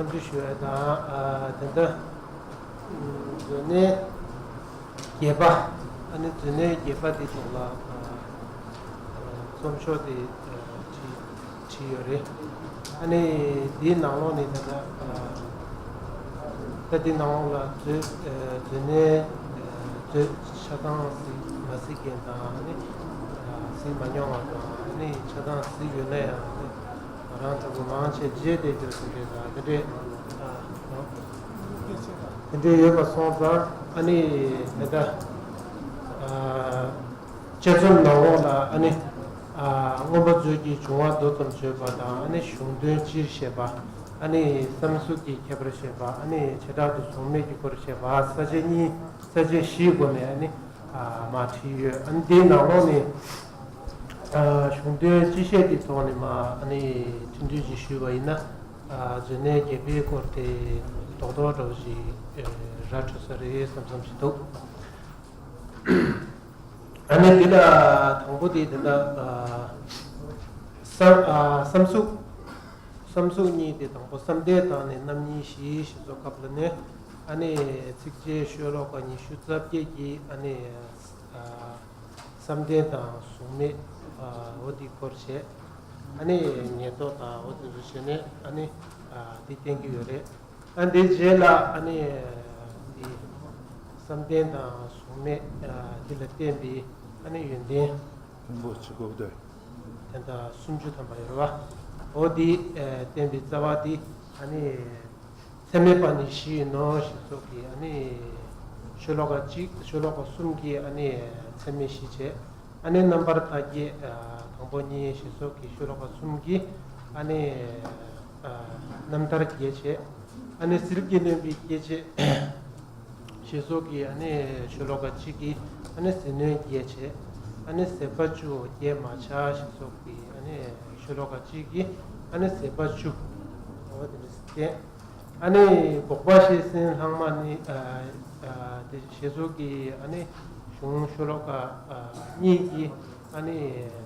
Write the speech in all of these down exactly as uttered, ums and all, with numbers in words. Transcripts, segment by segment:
འཚམས་འདྲི་ཞུ་ཡ་དང་། ཨ། དེ་འདྲ། ཨ། མཛོད་གནས་བརྒྱད་པ། ཨ་ནི་མཛོད་གནས་བརྒྱད་པ་དེ་ཐོག་ལ། ཨ། ཨ། རྩོམ་ཤོག་དེ། ཨ། བྲིས་བྲིས་ཡོད་རེད། ཨ་ནི་དེའི་ནང་ལོགས་ནས་ད་ལྟ། ཨ། ད་དེའི་ནང་ལོགས་ལ་མཛོད། ཨ། མཛོད་གནས། ཨ། མཛོད་ཆ་ཚང་གཟིགས་མ་གཟིགས་མཁན་དང་། ཨ་ནི། ཨ། གཟིགས་མ་མྱོང་བ་དང་། ཨ་ནི་ཆ་ཚང་གཟིགས་ཡོད་ན་ཡང་། ཨ་ནི་ང་རང་ལྟ་བུ་མང་ཆེ་རྗེས་དེ་འགྱུར་ཟིན་རེད་ལ། དེ་འདྲས། ཨ། དེ་འདྲས་ཡོད་པ་སོང་ཙང་། ཨ་ནི་ད་ལྟ། ཨ། དཔྱད་རྩོམ་ནང་ལོགས་ལ། ཨ་ནི། ཨ། མངོན་པ་མཛོད་ཀྱི་བྱུང་བ་མདོ་ཙམ་བརྗོད་པ་དང་། ཨ་ནི་གཞུང་དོན་སྤྱིར་བཤད་པ། ཨ་ནི་བསམ་གཟུགས་ཀྱི་ཁྱད་པར་བཤད་པ། ཨ་ནི་བྱེ་བྲག་ཏུ་གཟུགས་མེད་ཀྱི་སྐོར་བཤད་པ། ས་བཅད་གཉིས། ས་བཅད་བཞིའི་སྒོ་ནས། ཨ་ནི། ཨ། མར་བྲིས་ཡོད། ཨ་ནི་དེའི་ནང་ལོགས་ནས། ཨ། གཞུང་དོན་སྤྱི་བཤད་ཀྱི་ཐོག་ནས་མར། ཨ་ནི་འཕྲིན་བསྟོད་ཅིག་ཞུས་པ་ཡིན་ན། ཨ། མཛོད་གནས་བརྒྱད་པའི་སྐོར་དེ་རྡོག་རྡོག་འདྲ་བོ་ཞིག་ར་འཕྲོད་ས་རེད་བསམ་བསམ་ཞིག་འདུག་ཨ་ནི་དེ་ལ་དང་པོ་དེ་དེ་འདྲ། ཨ། བསམ། ཨ། བསམ་གཟུགས། བསམ་གཟུགས་གཉིས་དེ། དང་པོ་བསམ་གཏན་དང་ནི་རྣམ་གཉིས་བཞི་ཞེས་སོགས་སྐབས་ལ་ནི། ཨ་ནི་ཚིགས་བཅད་ཤོ་ལོ་ཀ་ཉི་ཤུ་རྩ་བརྒྱད་ཀྱི། ཨ་ནི། ཨ། བསམ་གཏན་དང་གཟུགས་མེད། ཨ། འོ་དེའི་སྐོར་བྱས། ཨ་ནི་ཉེར་བསྡོགས་དང་འོ་དེ་ཚོ་བྱས་ནས། ཨ་ནི། ཨ། དེ་བསྟན་གྱི་ཡོད་རེད། ཨ། དེའི་རྗེས་ལ། ཨ་ནི་དེ་བསམ་གཏན་དང་གཟུགས་མེད། ཨ། དེ་ལ་བརྟེན་པའི། ཨ་ནི་ཡོན་ཏན། ཕུང་པོ་ཆུ་འགོ་དོད། དེ་འདྲ་སུམ་ཅུ་ཐམ་པ་ཡོད་རེད་པ། འོ་དེ། ཨ། བསྟན་པའི་རྩ་བ་དེ། ཨ་ནི་ཚད་མེད་པ་ནི་བཞི་ཡིན་ནོ་ཞེས་སོགས་ཀྱི། ཨ་ནི་ཤོ་ལོ་ཀ་གཅིག་ཤོ་ལོ་ཀ་གསུམ་གྱིས། ཨ་ནི་ཚད་མེད་བཞི་བྱས། ཨ་ནི་རྣམ་པར་ཐར་བརྒྱད། ཨ། དང་པོ་གཉིས་ཞེས་སོགས་ཀྱི་ཤོ་ལོ་ཀ་གསུམ་གྱིས། ཨ་ནི། ཨ། རྣམ་ཐར་བརྒྱད་བྱས། ཨ་ནི་ཟིལ་གྱིས་གནོན་པའི་སྐྱེ་མཆེད་ཞེས་སོགས་ཀྱི། ཨ་ནི་ཤོ་ལོ་ཀ་གཅིག་གིས། ཨ་ནི་ཟིལ་གནོན་བརྒྱད་བྱས། ཨ་ནི་ཟད་པ་བཅུ་བརྒྱད་མ་ཆགས་ཞེས་སོགས་ཀྱི། ཨ་ནི་ཤོ་ལོ་ཀ་གཅིག་གིས། ཨ་ནི་ཟད་པ་བཅུ། འོ་དེ་འདྲ་བསྟན། ཨ་ནི་འགོག་པ་བཤད་ཟིན་ལྷག་མ་ནི། ཨ། ཨ། དེ་ཞེས་སོགས་ཀྱི། ཨ་ནི་གཞུང་ཤོ་ལོ་ཀ། ཨ། གཉིས་ཀྱིས། ཨ་ནི་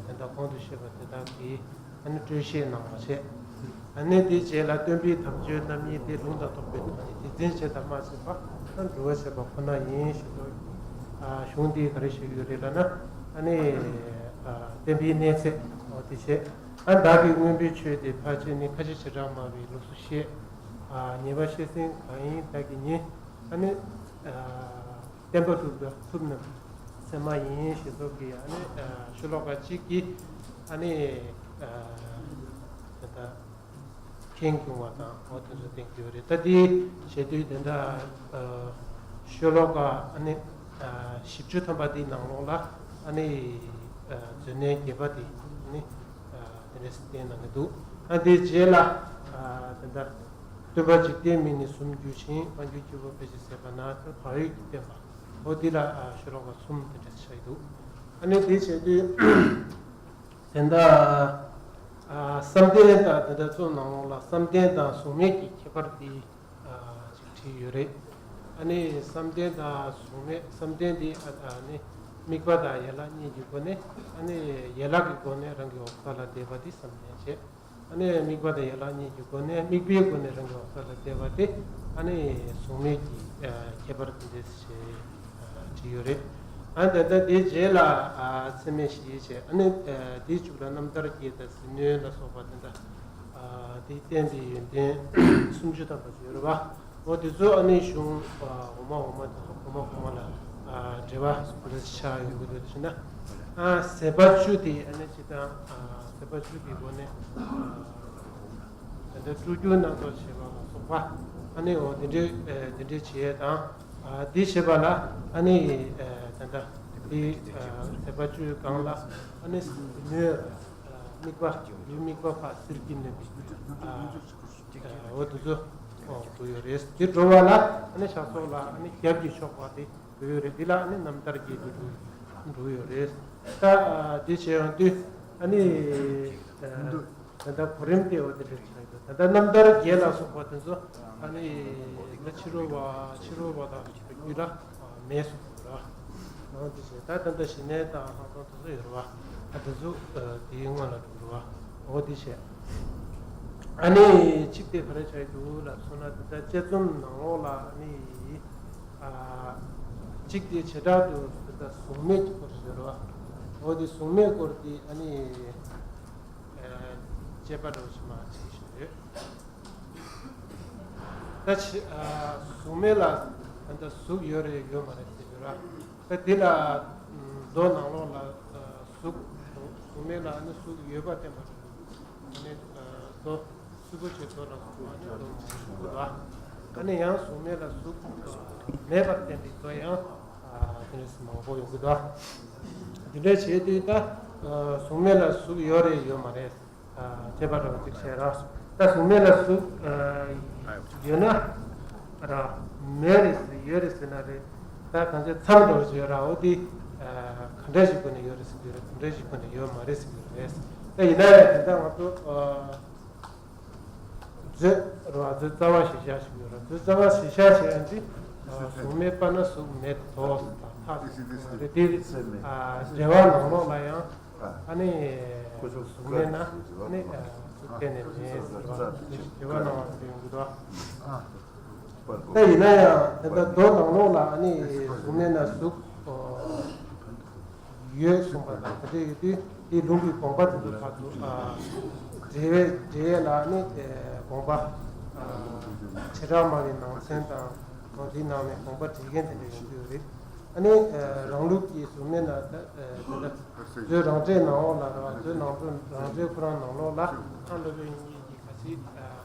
དེ་འདྲ་གོང་དུ་བཤད་པ་དེ་དག་གི། ཨ་ནི་སྤྲོས་བཤད་གནང་བ་བྱས། ཨ་ནི་དེའི་རྗེས་ལ་སྟོན་པའི་དམ་ཆོས་རྣམ་གཉིས་ཏེ། ལུང་དང་རྟོགས་པའི་དོན་ནི་རྗེ་བཙུན་བྱེད་དང་སྨྲ་བྱེད་པ། ཨ། འགྲོ་བ་བྱེད་པ་ཁོ་ན་ཡིན་ཞེས་སོགས། ཨ། གཞུང་འདིས་ག་རེ་བཤད་ཡོད་རེད་ལབ་ན། ཨ་ནི། ཨ། བསྟན་པའི་གནས་ཚད་འོ་དེ་བཤད། ཨ། བདག་གིས་མངོན་པའི་ཆོས་དེ་ཕལ་ཆེར་ནི། ཁ་ཅིག་བྱེ་བྲག་སྨྲ་བའི་ལུགས་སུ་བཤད། ཨ། ཉེས་པ་བཤད་ཟིན་གང་ཡིན་བདག་གིས་ཉེས། ཨ་ནི། ཨ། བསྟན་པ་སྒྲུབ་པར་ཐུབ་རྣམས་ཚད་མ་ཡིན་ཞེས་སོགས་ཀྱི། ཨ་ནི། ཨ། ཤོ་ལོ་ཀ་གཅིག་གིས། ཨ་ནི། ཨ། དེ་ལྟར་ཁེངས་སྐྱུང་བ་དང་འོ་དེ་ཚོ་བསྟན་གྱི་ཡོད་རེད། ད་དེའི་བྱེད་དུས་དེ་འདྲ། ཨ། ཤོ་ལོ་ཀ། ཨ་ནི། ཨ། བཞི་བཅུ་ཐམ་པ་དེའི་ནང་ལོགས་ལ། ཨ་ནི། ཨ། མཛོད་གནས་བརྒྱད་པ་དེ། ཨ་ནི། ཨ། དེ་འདྲ་བསྟན་གནང་གི་འདུག་ཨ། དེའི་རྗེས་ལ། ཨ། དེ་འདྲ། སྟོན་པ་འཇིག་རྟེན་མི་ནི་གསུམ་གྱུར་ཅིང་། དབང་གྱུར་སྐྱེ་བོ་ཕལ་ཆེར་ཟད་པ་ན། དེ་བག་ཡོད་ཀྱིས་བསྟན་པ། འོ་འདི་ལ། ཨ། ཤོ་ལོ་ཀ་གསུམ་དེ་འདྲ་ཆགས་ཀྱི་འདུག་ཨ་ནི་དེ་བྱས་དུས། དེ་འདྲ། ཨ། བསམ་གཏན་དང་དེ་འདྲ་རྩོམ་ནང་ལོགས་ལ་བསམ་གཏན་དང་གཟུགས་མེད་ཀྱི་ཁྱད་པར་འདི། ཨ། ཅིག་བྲིས་ཡོད་རེད། ཨ་ནི་བསམ་གཏན་དང་གཟུགས་མེད། བསམ་གཏན་འདི། ཨ། ཨ་ནི་དམིགས་པ་དང་ཡན་ལག་གཉིས་ཀྱི་སྒོ་ནས། ཨ་ནི་ཡན་ལག་གི་སྒོ་ནས་རང་གི་འོད་གསལ་ལ་བལྟས་པ་དེ་བསམ་གཏན་བྱས། ཨ་ནི་དམིགས་པ་དང་ཡན་ལག་གཉིས་ཀྱི་སྒོ་ནས། དམིགས་པའི་སྒོ་ནས་རང་གི་འོད་གསལ་ལ་བལྟས་པ་དེ། ཨ་ནི་གཟུགས་མེད་ཀྱི། ཨ། ཁྱད་པར་དེ་འདྲ་ཞིག་ཨ། བྲིས་ཡོད་རེད། ཨ། ད་ལྟ་དེའི་རྗེས་ལ། ཨ། ཚད་མེད་བཞི་བྱས། ཨ་ནི། ཨ། དེའི་མཇུག་ལ་རྣམ་ཐར་བརྒྱད་དང་ཟིལ་གནོན་ལ་སོགས་པ་དེ་འདྲ། ཨ། དེ་བསྟན་པའི་ཡོན་ཏན་སུམ་ཅུ་ཐམ་པ་ཅིག་ཡོད་རེད་པ། འོ་དེ་ཚོ་ཨ་ནི་གཞུང་། ཨ། འོག་མ་འོག་མ་དེ་ཚོ་གོང་མ་གོང་མ་ལ། ཨ། འགྲེལ་པ་ག་འདྲ་ཆགས་ཡོང་གི་འདུག་ཟེར་ན། ཨ། ཟད་པ་བཅུ་དེ་ཨ་ནི་སྤྱིར་བཏང་། ཨ། ཟད་པ་བཅུ་དེའི་སྒོ་ནས། ཨ། ད་ལྟ་སྤྲུལ་སྒྱུར་རྣམ་རྟོག་བྱེད་པ་ལ་སོགས་པ། ཨ་ནི་འོ་དེ་འདྲའི། ཨ། དེ་འདྲའི་བྱེད་ཡས་དང་། ཨ། དེ་བྱེད་པ་ལ། ཨ་ནི། ཨ། ད་ལྟ་དེ། ཨ། ཟད་པ་བཅུའི་སྒང་ལ། ཨ་ནི་ལུས། ཨ། དམིགས་པ། ལུས་དམིགས་པ་ཕར་ཟིལ་གྱིས་གནོན་པའི། ཨ། འོ་དེ་ཚོ་འོ་འདུག་ཡོད་རེད། དེ་འགྲོ་བ་ལ། ཨ་ནི་ཕྱག་སོགས་ལ། ཨ་ནི་རྒྱབ་ཀྱི་ཕྱོགས་པ་དེ་འགྲོ་ཡོད་རེད། དེ་ལ་ཨ་ནི་རྣམ་ཐར་གྱི་དེ་འགྲོ་འགྲོ་ཡོད་རེད། ད། ཨ། དེ་བྱས་ཡོང་དུས། ཨ་ནི། ཨ། ད་ལྟ་གོ་རིམ་དེ་འོ་དེ་འདྲ་ཆགས་ཡོད། ད་ལྟ་རྣམ་ཐར་བརྒྱད་ལ་སོགས་པ་དེ་ཚོ། ཨ་ནི་ད་ཕྱི་རོལ་པ། ཕྱི་རོལ་པ་དག་རྒྱུད་ལ་མེད་གསུངས་པ་རེད། འོ་དེ་བྱས། ད་ད་ལྟ་ཞི་གནས་དང་ལྷག་མཐོང་དེ་ཚོ་ཡོད་རེད་པ། ཨ། དེ་ཚོ། ཨ། དེའི་སྔོན་ལ་འགྲོ་གི་རེད་པ། འོ་དེ་བྱས། ཨ་ནི་གཅིག་དེ་ག་རེ་བྱ་ཡི་འདུག་ལབ་སོང་ན། དེ་ལྟར་དཔྱད་རྩོམ་ནང་ལོགས་ལ་ཨ་ནི་ཨ་གཅིག་དེ་བྱེ་བྲག་ཏུ་དེ་ལྟར་གཟུགས་མེད་ཀྱི་སྐོར་ཞིག་ཡོད་རེད་བ། འོ་དེ་གཟུགས་མེད་སྐོར་དེ་ཨ་ནི་ཨ་དཔྱད་པ་འདྲ་བོ་ཞིག་མར་བྱེད་བཞིན་ཡོད། ད་ཆ་ཨ་གཟུགས་མེད་ལ་ད་ལྟ་གཟུགས་ཡོད་རེད་ཡོད་མ་རེད་ཟེར་གྱི་རེད། ད་འདི་ལ་མདོ་ནང་ལོགས་ལ་ཨ་གཟུགས་གཟུགས་མེད་ལ་ནི་གཟུགས་ཡོད་པ་བསྟན་པ་རེད། ཨ་ནི་ཨ་མདོ་སུ་པོ་ཆེ་མདོ་ལ་གཟུགས་མ་ནི་མདོ་མང་པོ་ཞིག་ཡོད་རེད། ཨ་ནི་ཡང་གཟུགས་མེད་ལ་གཟུགས་མེད་པར་བསྟན་པའི་མདོ་ཡང་ཨ་དེ་འདྲ་མང་པོ་ཡོང་གི་འདུག། དེ་འདྲ་བྱེད་དུས་ད་ཨ་གཟུགས་མེད་ལ་གཟུགས་ཡོད་རེད་ཡོད་མ་རེད། ཨ་དཔྱད་པ་འདྲ་བོ་ཅིག་བྱས་ར། ད་གཟུགས་མེད་ལ་གཟུགས་ཨ་ཡོད་ན་ར་མེད་རེད་ཟེར་ཡོད་རེད་ཟེར་ན་རེད། ད་གང་ཅི་མཚམས་འདྲ་བོ་ཅིག་ཡོད་ར། འོ་དེ་ཨ་ག་འདྲ་ཞིག་སྒོ་ནས་ཡོད་རེད་ཟེར་གྱི་རེད། ག་འདྲ་ཞིག་སྒོ་ནས་ཡོད་མ་རེད་ཟེར་གྱི་རེད། ད་ཡིན་ན་ཡང་དེ་འདྲ་ང་ཚོ་ཨ་མཛོད་ར་མཛོད་རྩ་བ་ཞེས་བྱ་ཞིག་ཡོད་ར། མཛོད་རྩ་བ་ཞེས་བྱ་ཞེས་ཡང་དེ་ཨ་གཟུགས་མེད་པ་ན་གཟུགས་མེད་དོ་ཟེར་དང་ཐག་ཟེར་གྱི་རེད། དེ་ཨ་འགྲེལ་བ་ནང་ལོགས་ལ་ཡང་ཨ་ནི་གཟུགས་མེད་ན་ཨ་ནི་གཟུགས་གཏན་ནས་མེད་ཟེར་བ་དེ་ཞིག་དྲི་བ་གནང་བ་དེ་ཡོང་གི་འདུག། ད་ཡིན་ན་ཡང་དེ་ལྟར་མདོ་ནང་ལོགས་ལ་ཨ་ནི་གཟུགས་མེད་ན་གཟུགས་ཡོད་གསུངས་པ་དང་དེ་འདྲ་ཡོད་དུས་དེའི་ལུང་གི་དགོངས་པ་དེ་ཚོ་ཕར་ཚུར་འགྲེལ་བའི་འགྲེལ་ཡས་ལ་ཨ་ནི་དགོངས་པ་བྱེ་བྲག་སྨྲ་བའི་ནང་ཚན་དང་དེའི་ནང་ནས་དགོངས་པ་འགྲེལ་མཁན་དེ་འདྲ་ཡོང་གི་ཡོད་རེད། ཨ་ནི་རང་ལུགས་ཀྱི་གཟུགས་མེད་ན་ད་དེ་ལྟར་མཛོད་རང་འགྲེལ་ནང་ལོགས་ལ་ར་མཛོད་ནང་དུ་རང་འགྲེལ་ཁོ་རང་ནང་ལོགས་ལ་ཨ་སློབ་དཔོན་གཉིས་ཀྱིས་ག་ཚིག་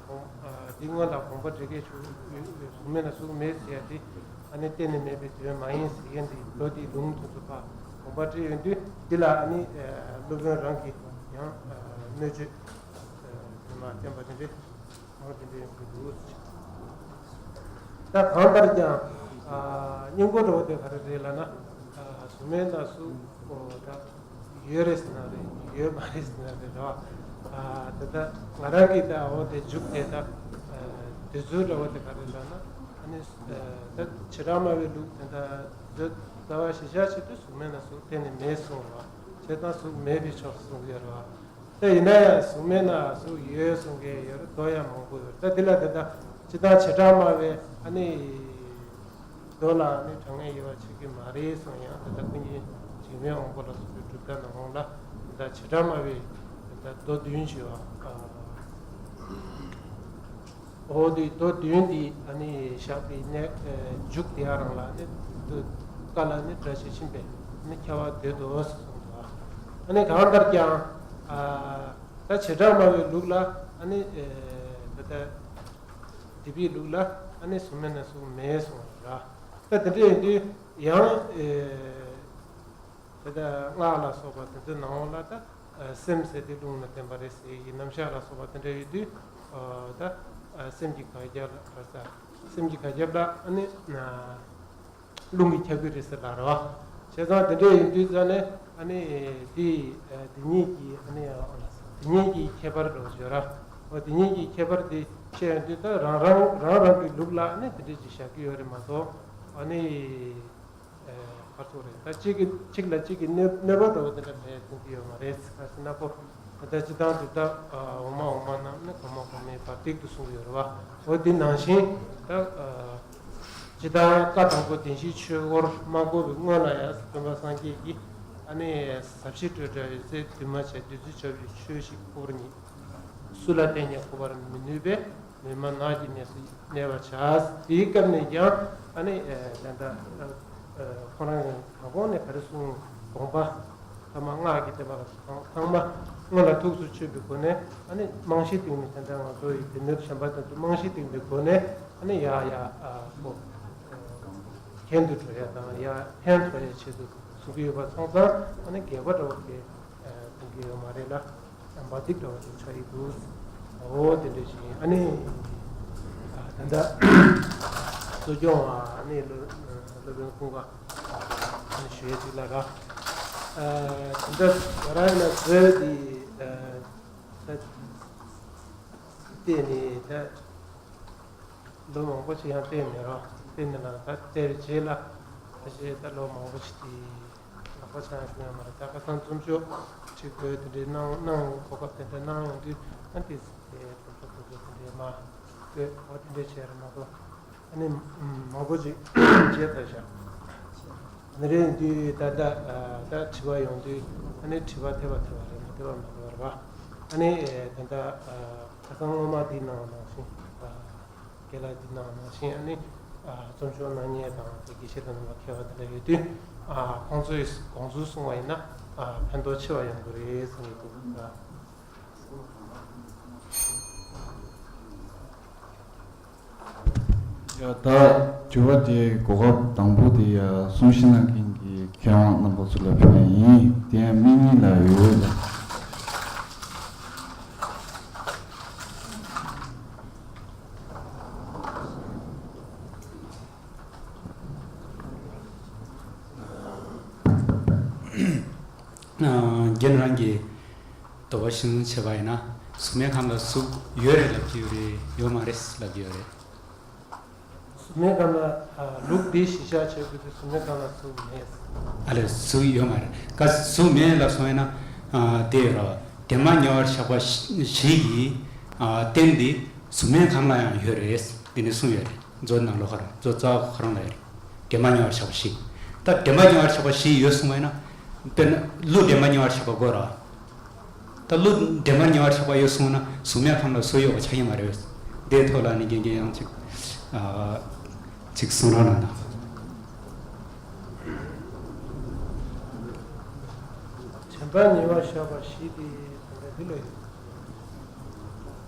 དགོངས་འདི་སྔོན་ལ་དགོངས་པ་འགྲེལ་མཁན་ཞུ་གཟུགས་མེད་ན་གཟུགས་མེད་ཟེར་ཡ་དེ་ཨ་ནི་གཏན་ནས་མེད་པའི་དོན་མ་ཡིན་ཟེར་མཁན་དེ་མདོ་དེའི་ལུང་དེ་ཚོ་ཕར་དགོངས་པ་འགྲེལ་ཡོང་དུས་འདི་ལ་ཨ་ནི་སློབ་དཔོན་རང་གིས་ཡང་གནོད་བྱེད་དེ་མ་བསྟན་པ་དེ་འདྲའི། འོ་དེ་འདྲ་ཡོང་གི་འདུག། ད་གང་ལྟར་ཀྱང་ཨ་སྙིང་པོ་འདྲ་བོ་དེ་ག་རེ་རེད་ལབ་ན། ཨ་གཟུགས་མེད་ན་གཟུགས་ཨོ་ད་ཡོད་རེད་ཟེར་ན་རེད། ཡོད་མ་རེད་ཟེར་ན་རེད་ར། ཨ་དེ་ད་ང་རང་གིས་ད་འོ་དེ་འཇུག་དེ་ད་ཨ་དེ་ཚོའི་འདྲ་བོ་དེ་ག་རེ་ལབ་ན། ཨ་ནི་ཨ་ད་བྱེ་བྲག་སྨྲ་བའི་ལུགས་དེ་ད་འདི་ལྟ་བ་གཞིར་བཞག་བྱེད་དུས་གཟུགས་མེད་ན་གཟུགས་གཏན་ནས་མེད་གསུངས་ར། བྱས་ཙང་གཟུགས་མེད་པའི་ཕྱོགས་གསུངས་ཡོད་ར། དེ་ཡིན་ན་ཡང་གཟུགས་མེད་ན་གཟུགས་ཡོད་གསུང་མཁན་ཡོད་རེད། མདོ་ཡང་མང་པོ་ཡོད་རེད། ད་འདི་ལ་དེ་ལྟར་སྤྱིར་བཏང་བྱེ་བྲག་སྨྲ་བས་ཨ་ནི་མདོ་ལ་ཨ་ནི་དྲང་ངེས་ཡོད་པ་ཆགས་ཀྱི་མ་རེད་གསུང་ཡང་དེ་ལྟར་ཀུན་མཁྱེན་འཇིགས་མེད་དབང་པོ་ལ་སོགས་པའི་གྲུབ་མཐའ་ནང་ལོགས་ལ་དེ་ལྟར་བྱེ་བྲག་སྨྲ་བས་དེ་ལྟར་མདོ་བདུན་ཞུ་བ། འོ་དེ་མདོ་བདུན་འདི་ཨ་ནི་བཞག་པའི་གནས་ཨ་མཇུག་དེ་ག་རང་ལ་ཨ་ནི་མདོ་བཀའ་ལ་ནི་སྒྲ་ཇི་བཞིན་པས་ཨ་ནི་ཁྱབ་པ་འདོད་དོ་གསུངས་འདུག། ཨ་ནི་གང་ལྟར་ཀྱང་ཨ་ད་བྱེ་བྲག་སྨྲ་བའི་ལུགས་ལ་ཨ་ནི་ཨ་ད་ལྟ་འདི་པའི་ལུགས་ལ་ཨ་ནི་གཟུགས་མེད་ན་གཟུགས་མེད་གསུངས་པ་རེད། ད་དེ་འདྲ་ཡིན་དུས་ཡང་ཨ་དེ་ལྟར་སྔགས་ལ་སོགས་པ་དེ་ཚོའི་ནང་ལ་ད་སེམས་ཟེར་དེ་རླུང་ལ་བརྟེན་པ་རེད་ཟེར་གྱི་རྣམ་གཞག་ལ་སོགས་པ་དེ་འདྲ་ཡོད་དུས་ད་སེམས་ཀྱི་གར་ཁྱབ་ལ་གར་ས་སེམས་ཀྱི་གར་ཁྱབ་ལ་ཨ་ནི་རླུང་གིས་ཁྱབ་ཀྱི་རེད་ཟེར་ལ་རེད་བ། བྱས་ཙང་དེ་འདྲ་ཡིན་དུས་ཙང་ནས་ཨ་ནི་དེ་དེ་ཉིད་ཀྱི་ཨ་ནི་དེ་ཉིད་ཀྱི་ཁྱད་པར་འདྲ་བོ་བརྗོད་ར། འོ་དེ་ཉིད་ཀྱི་ཁྱད་པར་དེ་བཤད་ཡོང་དུས་ད་རང་རང་རང་རང་གི་ལུགས་ལ་ཨ་ནི་དེ་འདྲ་ཅིག་བཞག་གི་ཡོད་རེད་མ་གཏོགས་ཨ་ནི། ཨ་ཕར་ཚུར་རེད། ད་གཅིག་གིས་གཅིག་ལ་གཅིག་གིས་གནོད་གནོད་པ་འདྲ་བོ་དེ་འདྲ་མེད་གསུང་གི་ཡོད་མ་རེད། ག་ཟེར་ན་ཁོ་ད་ལྟ་སྤྱིར་བཏང་དུ་ད་འོག་མ་འོག་མ་རྣམས་ནི་གོང་མ་གོང་མའི་བར་ཐིག་ཏུ་གསུང་གི་ཡོད་རེད་བ། འོ་དེ་ནང་བཞིན་ད་སྤྱིར་བཏང་བཀའ་དང་པོ་བདེན་བཞིའི་ཆོས་འཁོར་མ་བསྐོར་བའི་སྔོན་ལ་ཡང་སྟོན་པ་སངས་རྒྱས་ཀྱིས་ཨ་ནི་ཟབ་ཞི་སྤྲོས་བྲལ་འོད་གསལ་འདུས་མ་བྱས་བདུད་རྩི་ཆབ་ཀྱི་ཆོས་ཤིག་བསྐོར་ཉིད། སུ་ལ་བརྟེན་ཀྱང་འཁོར་བར་མི་ནུས་པས། མི་སྨྲ་ནགས་ཀྱི་གནས་སུ་གནས་པར་བྱ། དེའི་སྐབས་ནས་ཀྱང་ཨ་ནི་ད་ལྟ་ཁོ་རང་གང་གོང་ནས་ག་རེ་གསུངས། དགོངས་པ་ཐ་མ་སྔགས་ཀྱི་བསྟན་པ་ཚང་མ་སྔོན་ལ་ཐུགས་སུ་ཆུད་པའི་སྒོ་ནས་ཨ་ནི་རྨང་གཞི་བཏིང་ནས། ད་ལྟ་ང་ཚོ་ཡི་སྡེ་སྣོད་གཞན་པ་དེ་ཚོ་རྨང་གཞི་བཏིང་པའི་སྒོ་ནས་ཨ་ནི་ཡ་ཡ་ཁོ་གྱེན་དུ་འགྲོ་ཡ་དང་ཡ་ཕན་ཐོགས་ཡ་ཆེད་དུ་གསུང་གི་ཡོད་པ་ཚང་ཚང་ཨ་ནི་འགལ་བ་འདྲ་བོ་དེ་གསུང་གི་ཡོད་མ་རེད་ལ། བ་ཏི་འདྲ་བ་ཞིག་ཆགས་ཡི་འདུག། འོ་དེ་འདྲ་ཞིག་ཡིན། ཨ་ནི་ད་ལྟ་གཙོ་སྐྱོང་བ་ཨ་ནི་སློབ་སློབ་དཔོན་ཀུན་དགའ་ཨ་ནི་ཞུ་ཡས་ཅིག་ལ་ར། ད་ལྟ་ང་རང་ཡིན་ན་བཟོས་དེ་ད་བལྟས་ནས་ད། ལོ་མང་པོ་ཞིག་ཡང་བལྟས་མེད་རོགས། བལྟས་མེད་ལ་ད་བལྟས་པའི་རྗེས་ལ་ད་ཞེས་ད་ལོ་མང་པོ་ཞིག་དེ་ལ་ གོ་ཆ་ཡང་ཡོད་མ་རེད། ད་ཁ་སང་རྩོམ་ཤོག་ཅིག་བཀོད་དེ་འདྲའི་གནང་གནང་གོ་སྐབས་དེ་འདྲ་གནང་ཡོང་དུས། ཨ་ནི་དེ་རྩོམ་ཤོག་དེ་ཚོ་དེ་འདྲའི་མ་བཀོད་འོ་དེ་འདྲའི་བྱས་རེད་མ་གཏོགས། ཨ་ནི་མང་པོ་ཅིག་བྱས་ཚར་ཤག་ཨ་ནི་རེད་དུས་ད་ལྟ་ད་དྲི་བ་ཡོང་དུས། ཨ་ནི་དྲི་བ་འཐེབ་པ་འཐེབ་པ་རེད། མ་འཐེབ་པ་མ་འཐེབ་པ་རེད་པ། ཨ་ནི་ད་ལྟ་ཁ་སང་སྔོན་མ་འདི་གནང་བ་ནང་བཞིན། རྒན་ལགས་འདི་གནང་བ་ནང་བཞིན། ཨ་ནི་རྩོམ་ཤོག་གནང་མཁན་དང་དགེ་བཤེས་དང་རྣམ་པ་མཁས་པ་དེ་འདྲ་ཡོད་དུས། ཁོང་ཚོས་དགོངས་ཚུལ་གསུངས་པ་ཡིན་ན་ཕན་ཐོགས་ཆེ་བ་ཡོང་གི་རེད་བསམ་གྱི་འདུག་ལ། ཡ་ད་དྲི་བ་དེ་གོ་སྐབས་དང་པོ་དེ་ཡ་གསུང་བཤད་གནང་མཁན་གྱི་མཁས་དབང་རྣམ་པ་ཚོ་ལ་ཕུལ་ཡ་ཡིན། དེ་ཡང་དམིགས་ཉིན་ལ་ཡོད་ལ། རྒན་རང་གིས་དོགས་པ་ཞིག་བྱས་པ་ཡིན་ན། གཟུགས་མེད་ཁམས་ལ་གཟུགས་ཡོད་རེད་ལབ་ཀྱི་ཡོད་རེད། ཡོད་མ་རེད་ལབ་ཀྱི་ཡོད་རེད། གཟུགས་མེད་ཁམས་ལ་ལུགས་འདི་གཞི་བཞག་བྱས་དགོས་དུས་གཟུགས་མེད་ཁམས་ལ་གཟུགས་མེད། ཨ་ལས་གཟུགས་ཡོད་མ་རེད། ག་གཟུགས་མེད་ལབ་སོང་ཡིན་ན། དེ་རོ་དེ་མ་ཉེ་བར་བཞག་པ་བཞི་གིས་བརྟེན་ཏེ་གཟུགས་མེད་ཁམས་ལ་ཡང་ཡོད་རེད། འདི་ནས་གསུངས་ཡོད་རེད། མཛོད་ནང་ལོགས་ཁ་རང་། མཛོད་རྩ་བ་ཁ་རང་ལ་ཡོད་རེད། དེ་མ་ཉེ་བར་བཞག་པ་བཞི། ད་དེ་མ་ཉེ་བར་བཞག་པ་བཞི་ཡོད་གསུངས་པ་ཡིན་ན། དཔེར་ན་ཀླུ་དེ་མ་ཉེ་བར་བཞག་པ་དགོས་ར། ད་ཀླུ་དེ་མ་ཉེ་བར་བཞག་པ་ཡོད་གསུངས་ན་གཟུགས་མེད་ཁམས་ལ་གཟུགས་ཡོད་པ་ཆགས་ཀྱི་མ་རེད། དེའི་ཐོག་ལ་ནི་རྒན་རྒན་ཡང་ཅིག་ཨ་ཅིག་གསུང་རོགས་གནང་དང་། དྲན་པ་ཉེ་བར་བཞག་པ་བཞི་དེ་ད་ལྟ་འདི་ལ་ཡོད།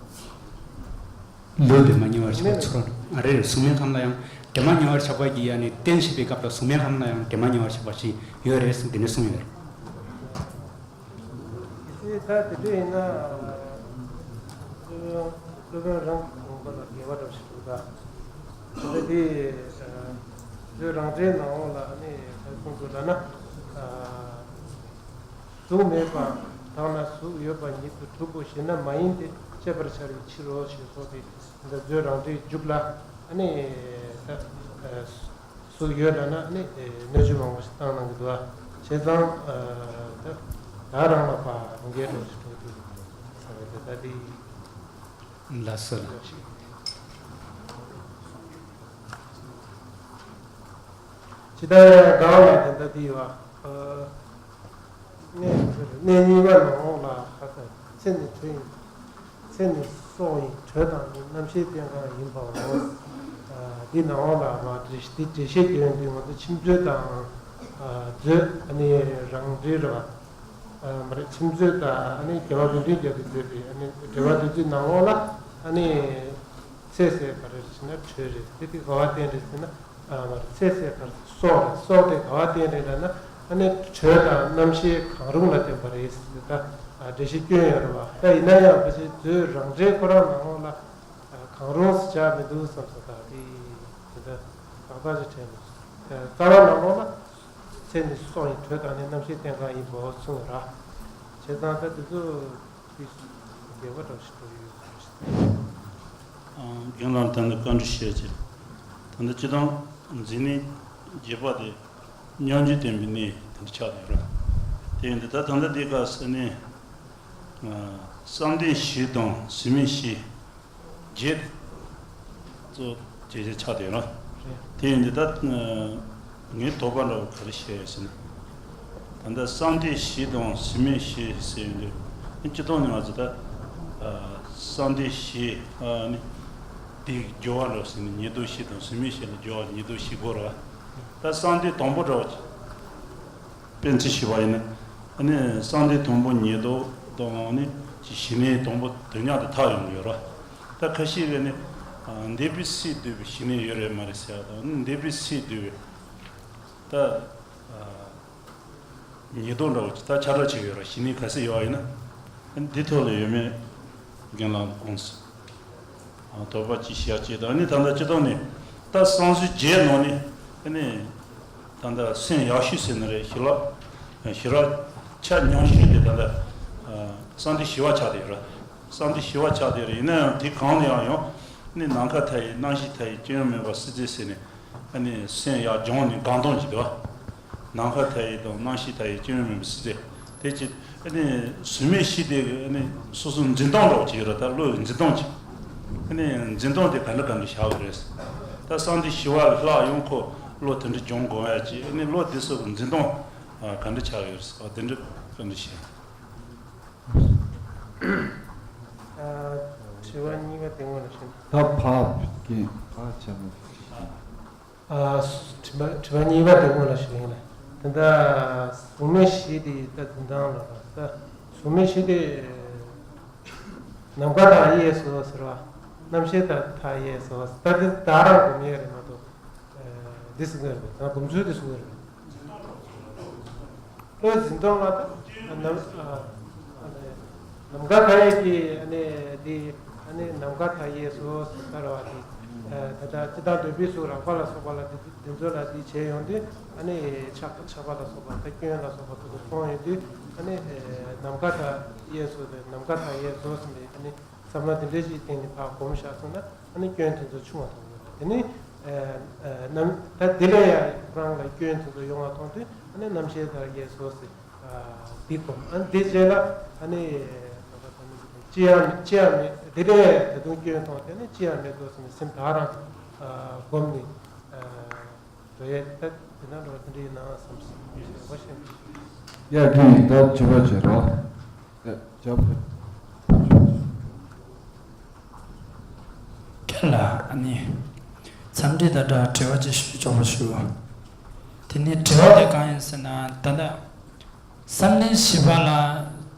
ལུས་དེ་མ་ཉེ་བར་བཞག་པ་ཚོར་བ་ཨ་རེ་རེ། གཟུགས་མེད་ཁམས་ལ་ཡང་དེ་མ་ཉེ་བར་བཞག་པ་གི་ཡ་ནི་རྟེན་བྱེད་པའི་སྐབས་ལ་གཟུགས་མེད་ཁམས་ལ་ཡང་དེ་མ་ཉེ་བར་བཞག་པ་ཞིག་ཡོད་རེད་ཟེར་དེ་ནས་གསུངས་ཡོད་རེད། ད་དེ་འདྲ་ཡིན་ན་སློབ་དཔོན་རང་གི་དགོངས་པ་ལ་འགལ་བ་འདྲ་ཞིག་འདུག་ད། ད་དེ་མཛོད་རང་འགྲེལ་ནང་ལ་ནི་ག་རེ་གསུངས་འདུག་ལབ་ན། གཟུགས་མེད་པ་དག་ན་གཟུགས་ཡོད་པ་ཉིད་དུ་གྲུབ་བོ་ཞེ་ན་མ་ཡིན་ཏེ། དཔྱད་པར་བྱ་བའི་ཕྱིར་རོ་ཞེས་སོགས་ཏེ། འདི་མཛོད་རང་འགྲེལ་མཇུག་ལ་ཨ་ནི་ད་གཟུགས་ཡོད་ལབ་ན་ཨ་ནི་སྣོད་བཅུད་མང་པོ་ཞིག་བཏང་གནང་གི་འདུག་ཨ། བྱས་ཙང་ད་ད་རང་ལ་ཕར་རང་རྒྱལ་འགྲོ་ཞིག་འགྲོ་དུས་ས་བའི་དེ་ད་དེ་ལ་སོ་ལ། ཇི་ལྟར་ཡང་གང་ལ་དེ་ལྟ་དེ་ཡོད་པ། གནས་གནས་གཉིས་པ་ནང་ལ་ཧ་ད། ཚེ་ནི་དྲོད་ཡིན། ཚེ་ནི་སྲོག་ཡིན། དྲོད་དང་ནི་རྣམ་ཤེས་རྟེན་གང་ཡིན་པའོ། འདི་ནང་ལ་མ་འགྲེལ་བཤད་འདི་འགྲེལ་བཤད་རྒྱག་ཡོང་དུས་ང་ཚོ་མཆིམས་མཛོད་དང་། མཛོད་ཨ་ནི་རང་འགྲེལ་རེད་པ། མ་རེད། མཆིམས་མཛོད་དང་ཨ་ནི་རྒྱལ་བ་ཀུན་འདུས་རྒྱལ་པོའི་མཛོད་རེད། ཨ་ནི་འགྲེལ་པ་བདུད་རྩིའི་ནང་ལོགས་ལ་ཨ་ནི་ཚེ་ཟེར་ག་རེ་ཟེར་ན་དྲོད་རེད། དེ་དེ་ག་བ་བརྟེན་རེད་ཟེར་ན། མ་རེད། ཚེ་ཟེར་ག་རེ་ཟེར། སྲོག་རེད། སྲོག་དེ་ག་བ་བརྟེན་རེད་ལབ་ན་ཨ་ནི་དྲོད་དང་རྣམ་ཤེས་གང་རུང་ལ་བརྟེན་པ་རེད་ཟེར་ད་འགྲེལ་བཤད་བསྐྱོན་ཡོད་རེད་པ། ད་ཡིན་ན་ཡང་ཕལ་ཆེར་མཛོད་རང་འགྲེལ་ཁོ་རང་ནང་ལོགས་ལ་གང་རུང་ཟེར་བྱ་མི་འདུག་བསམ་སོང་། ད་དེ་དེ་ད་ཏག་ཏག་ཅིག་དྲན་མི་སོང་། རྩ་བ་ནང་ལོགས་ལ། ཚེ་ནི་སྲོག་ཡིན། དྲོད་དང་ནི་རྣམ་ཤེས་རྟེན་གང་ཡིན་པའོ་གསུངས་ར། བྱས་ཙང་ད་དེ་ཚོ་དེ་འགལ་བ་འདྲ་ཞིག་འགྲོ་ཡོད་ཟེར། རྒན་ལགས་ད་ནི་བཀའ་འདྲི་བཤད་ཅིག་ད་ལྟ་སྤྱིར་བཏང་འཛིན་གནས་རྒྱས་པ་དེ་མཉམ་རྗེས་བསྟན་པའི་གནས་དེ་འདྲ་ཆགས་ཡོད་ར། དེ་ཡིན་དུས་ད་ད་ལྟ་འདི་ག་ཟེར་ནས་བསམ་གཏན་བཞི་དང་གཟུགས་མེད་བཞི། བརྒྱད་གཙོ་བྱས་བྱས་ཆགས་བསྡད་ཡོད་ན། དེ་ཡིན་དུས་ད་ངའི་དོགས་པ་འདྲ་བོ་ག་རེ་བཤད་ཡོད་ཟེར་ན། ད་ལྟ་བསམ་གཏན་བཞི་དང་གཟུགས་མེད་བཞི་ཟེར་ཡོང་དུས། སྤྱིར་བཏང་ནས་ང་ཚོ་ད་བསམ་གཏན་བཞི་ནི་དེའི་སྦྱོར་བ་འདྲ་བོ་ཟེར་ནས་ཉེར་བསྡོགས་བཞི་དང་གཟུགས་མེད་བཞི་ལ་སྦྱོར་བ་ཉེར་བསྡོགས་བཞི་དགོས་རེད་བ། ད་བསམ་གཏན་དང་པོ་འདྲ་བོ། དཔེ་མཚོན་བྱས་པ་ཡིན་ན། ཨ་ནི་བསམ་གཏན་དང་པོ་ཉེར་བསྡོགས་དང་ནི་ཞི་གནས་དང་པོ་དེ་མཉམ་དུ་ཐག་ཡོང་གི་ཡོད་རེད། ད་ཁ་ཤས་ཀྱིས་ནི་འདས་པའི་ཚེ་བསྡུས་པའི་ཞི་གནས་ཡོད་རེད་མ་རེད་ཟེར་ཡ་དང་། ཨ་ནི་འདས་པའི་ཚེ་བསྡུས་པའི་ད་ཉེར་བསྡོགས་འདྲ་བོ་ཅིག་ད་ཁྱབ་བསྒྲགས་བྱེད་ཀྱི་ཡོད་རེད། ཞི་གནས་ག་ཚད་ཡོད་པ་ཡིན་ན། ཨ་ནི་འདི་ཐོག་ལ་ཡོད་མེད་རྒན་ལགས་དགོངས་སོ། དོགས་པ་ཅིག་བཤད་ཅིག་དང་། ཨ་ནི་ད་ལྟ་སྤྱིར་བཏང་ནས་ད་བསམ་གཟུགས་བརྒྱད་ནང་ནས་ཨ་ནི་ད་ལྟ་སེམས་ཡག་ཤོས་ཟེར་ན་རེད། ཞི་ལྷག་ཞི་ལྷག་ཆ་ཉུང་ཤོས་དེ་ད་ལྟ་བསམ་གཏན་བཞི་པ་ཆགས་བསྡད་ཡོད་རེད། བསམ་གཏན་བཞི་པ་ཆགས་བསྡད་ཡོད་རེད། ཡིན་ན་ཡང་དེ་གང་ལ་ཡང་ཡང་ནི་ནམ་མཁའ་མཐའ་ཡས། རྣམ་ཤེས་མཐའ་ཡས། སྐྱོན་མེད་པ་སྲིད་རྩེ་ཟེར་ནས་ཨ་ནི་སེམས་ཡར་སྦྱངས་ནས་སྒང་སྟོང་ཅིག་འདུག་བ། ནམ་མཁའ་མཐའ་ཡས་དང་རྣམ་ཤེས་མཐའ་ཡས་སྐྱོན་ཡོན་མེད་པའི་སྲིད་རྩེ། དེ་ཅི་ཨ་ནི་གཟུགས་མེད་ཞི་བདེ་གི་ཨ་ནི་སོ་སོ་འཛིན་སྟངས་འདྲ་བོ་ཅིག་ཡོད་རེད། ད་བློའི་འཛིན་སྟངས་ཅིག་ཨ་ནི་འཛིན་སྟངས་དེ་ག་འདྲ་ག་འདྲ་བྱ་དགོས་རེད། ད་གསང་འདུས་ཞི་བ་ལྷག་ཡོང་ཁོ་བློ་དེ་འདྲ་སྦྱོང་དགོས་ཡ་ཅིག་ཨ་ནི་བློ་དེ་ཚོ་གི་འཛིན་སྟངས་ག་འདྲ་ཆགས་ཡོད་རེད། དེ་འདྲ་ག་འདྲ་བྱེད། ཨ། དྲི་བ་གཉིས་པ་དེ་སྔོན་ལ་ཞུ། ད་ཕབ་ཀྱི་ཕ་ཆ་མི། ཨ། དྲི་བ་དྲི་བ་གཉིས་པ་དེ་སྔོན་ལ་ཞུ་ཡིན་ལ། དེ་འདྲ་གཟུགས་མེད་ཞི་བདེ་ད་འཛིན་སྟངས་ལ་ད་གཟུགས་མེད་ཞི་བདེ་ནམ་མཁའ་མཐའ་ཡས་སོ་ཟེར་བ། རྣམ་ཤེས་མཐའ་མཐའ་ཡས་སོ་ད་དེ་ད་རང་གོམས་ཡས་རེད་མ་གཏོགས། འདི་ཟེར་གི་རེད། ད་སྒོམ་ཚུལ་འདི་ཟེར་གི་རེད། བློའི་འཛིན་སྟངས་ལ་ད་ནམ་ཨ་ནམ་མཁའ་མཐའ་ཡས་ཀྱི་ཨ་ནི་འདི་ཨ་ནི་ནམ་མཁའ་མཐའ་ཡས་སོ་ཟེར་བ་འདི། ད་ལྟ་སྤྱི་དང་འདོད་པའི་གཟུགས་རགས་པ་ལ་སོགས་པ་ལ་འདི་འདི་ཚོ་ལ་འདི་བྱས་ཡོང་དུས་ཨ་ནི་ཆགས་ཆགས་པ་ལ་སོགས་པ་ད་སྐྱོན་ལ་སོགས་པ་དེ་ཚོ་མཐོང་ཡོང་དུས་ཨ་ནི་ནམ་མཁའ་མཐའ་ཡས་སོ་ཟེར། ནམ་མཁའ་མཐའ་ཡས་སོ་ཟེར་ནས་ཨ་ནི། བསམ་བློ་དེ་འདྲ་ཞིག་བཏིང་ནས་ཕར་སྒོམ་བཞག་སོང་ན་ཨ་ནི་སྐྱོན་དེ་ཚོ་ཆུང་བ་མཐོང་གི་རེད། དེ་ནི་ཨ་ཨ་ནམ་ད་དེ་ལས་ཡང་ཁོ་རང་ལ་སྐྱོན་དེ་ཚོ་ཡོང་བ་མཐོང་དུས་ཨ་ནི་རྣམ་ཤེས་མཐའ་ཡས་སོ་ཟེར། ཨ་འདི་སྒོམ། ཨ་ནི་དེ་རྗེས་ལ་ཨ་ནི་ཅི་ཡང་ཅི་ཡང་མེད། དེ་ལས་ད་དུང་སྐྱོན་མཐོང་དེ་ནི་ཅི་ཡང་མེད་དོ་ཟེར་ནས་སེམས་ད་རང་ཨ་སྒོམ་ནས་ཨ་འགྲོ་ཡས། ད་དེ་ན་འགྲོ་བ་དེ་འདྲ་ཡིན་ན་བསམ་སོང་། ཡག་པོ་ཤེས། ཡ་གི་ད་བྱེད་པ་བྱེད་རོགས། ཁྱེད་ལ་ཨ་ནི་འཚམས་འདྲི་དང་སྦྲགས་དྲི་བ་ཅིག་ཞུ་ཆོག་པ་ཞུ། དེ་ནི་དྲི་བ་དེ་གང་ཡིན་ཟེར་ན། ད་ལྟ་བསམ་གཏན་བཞི་པ་ལ་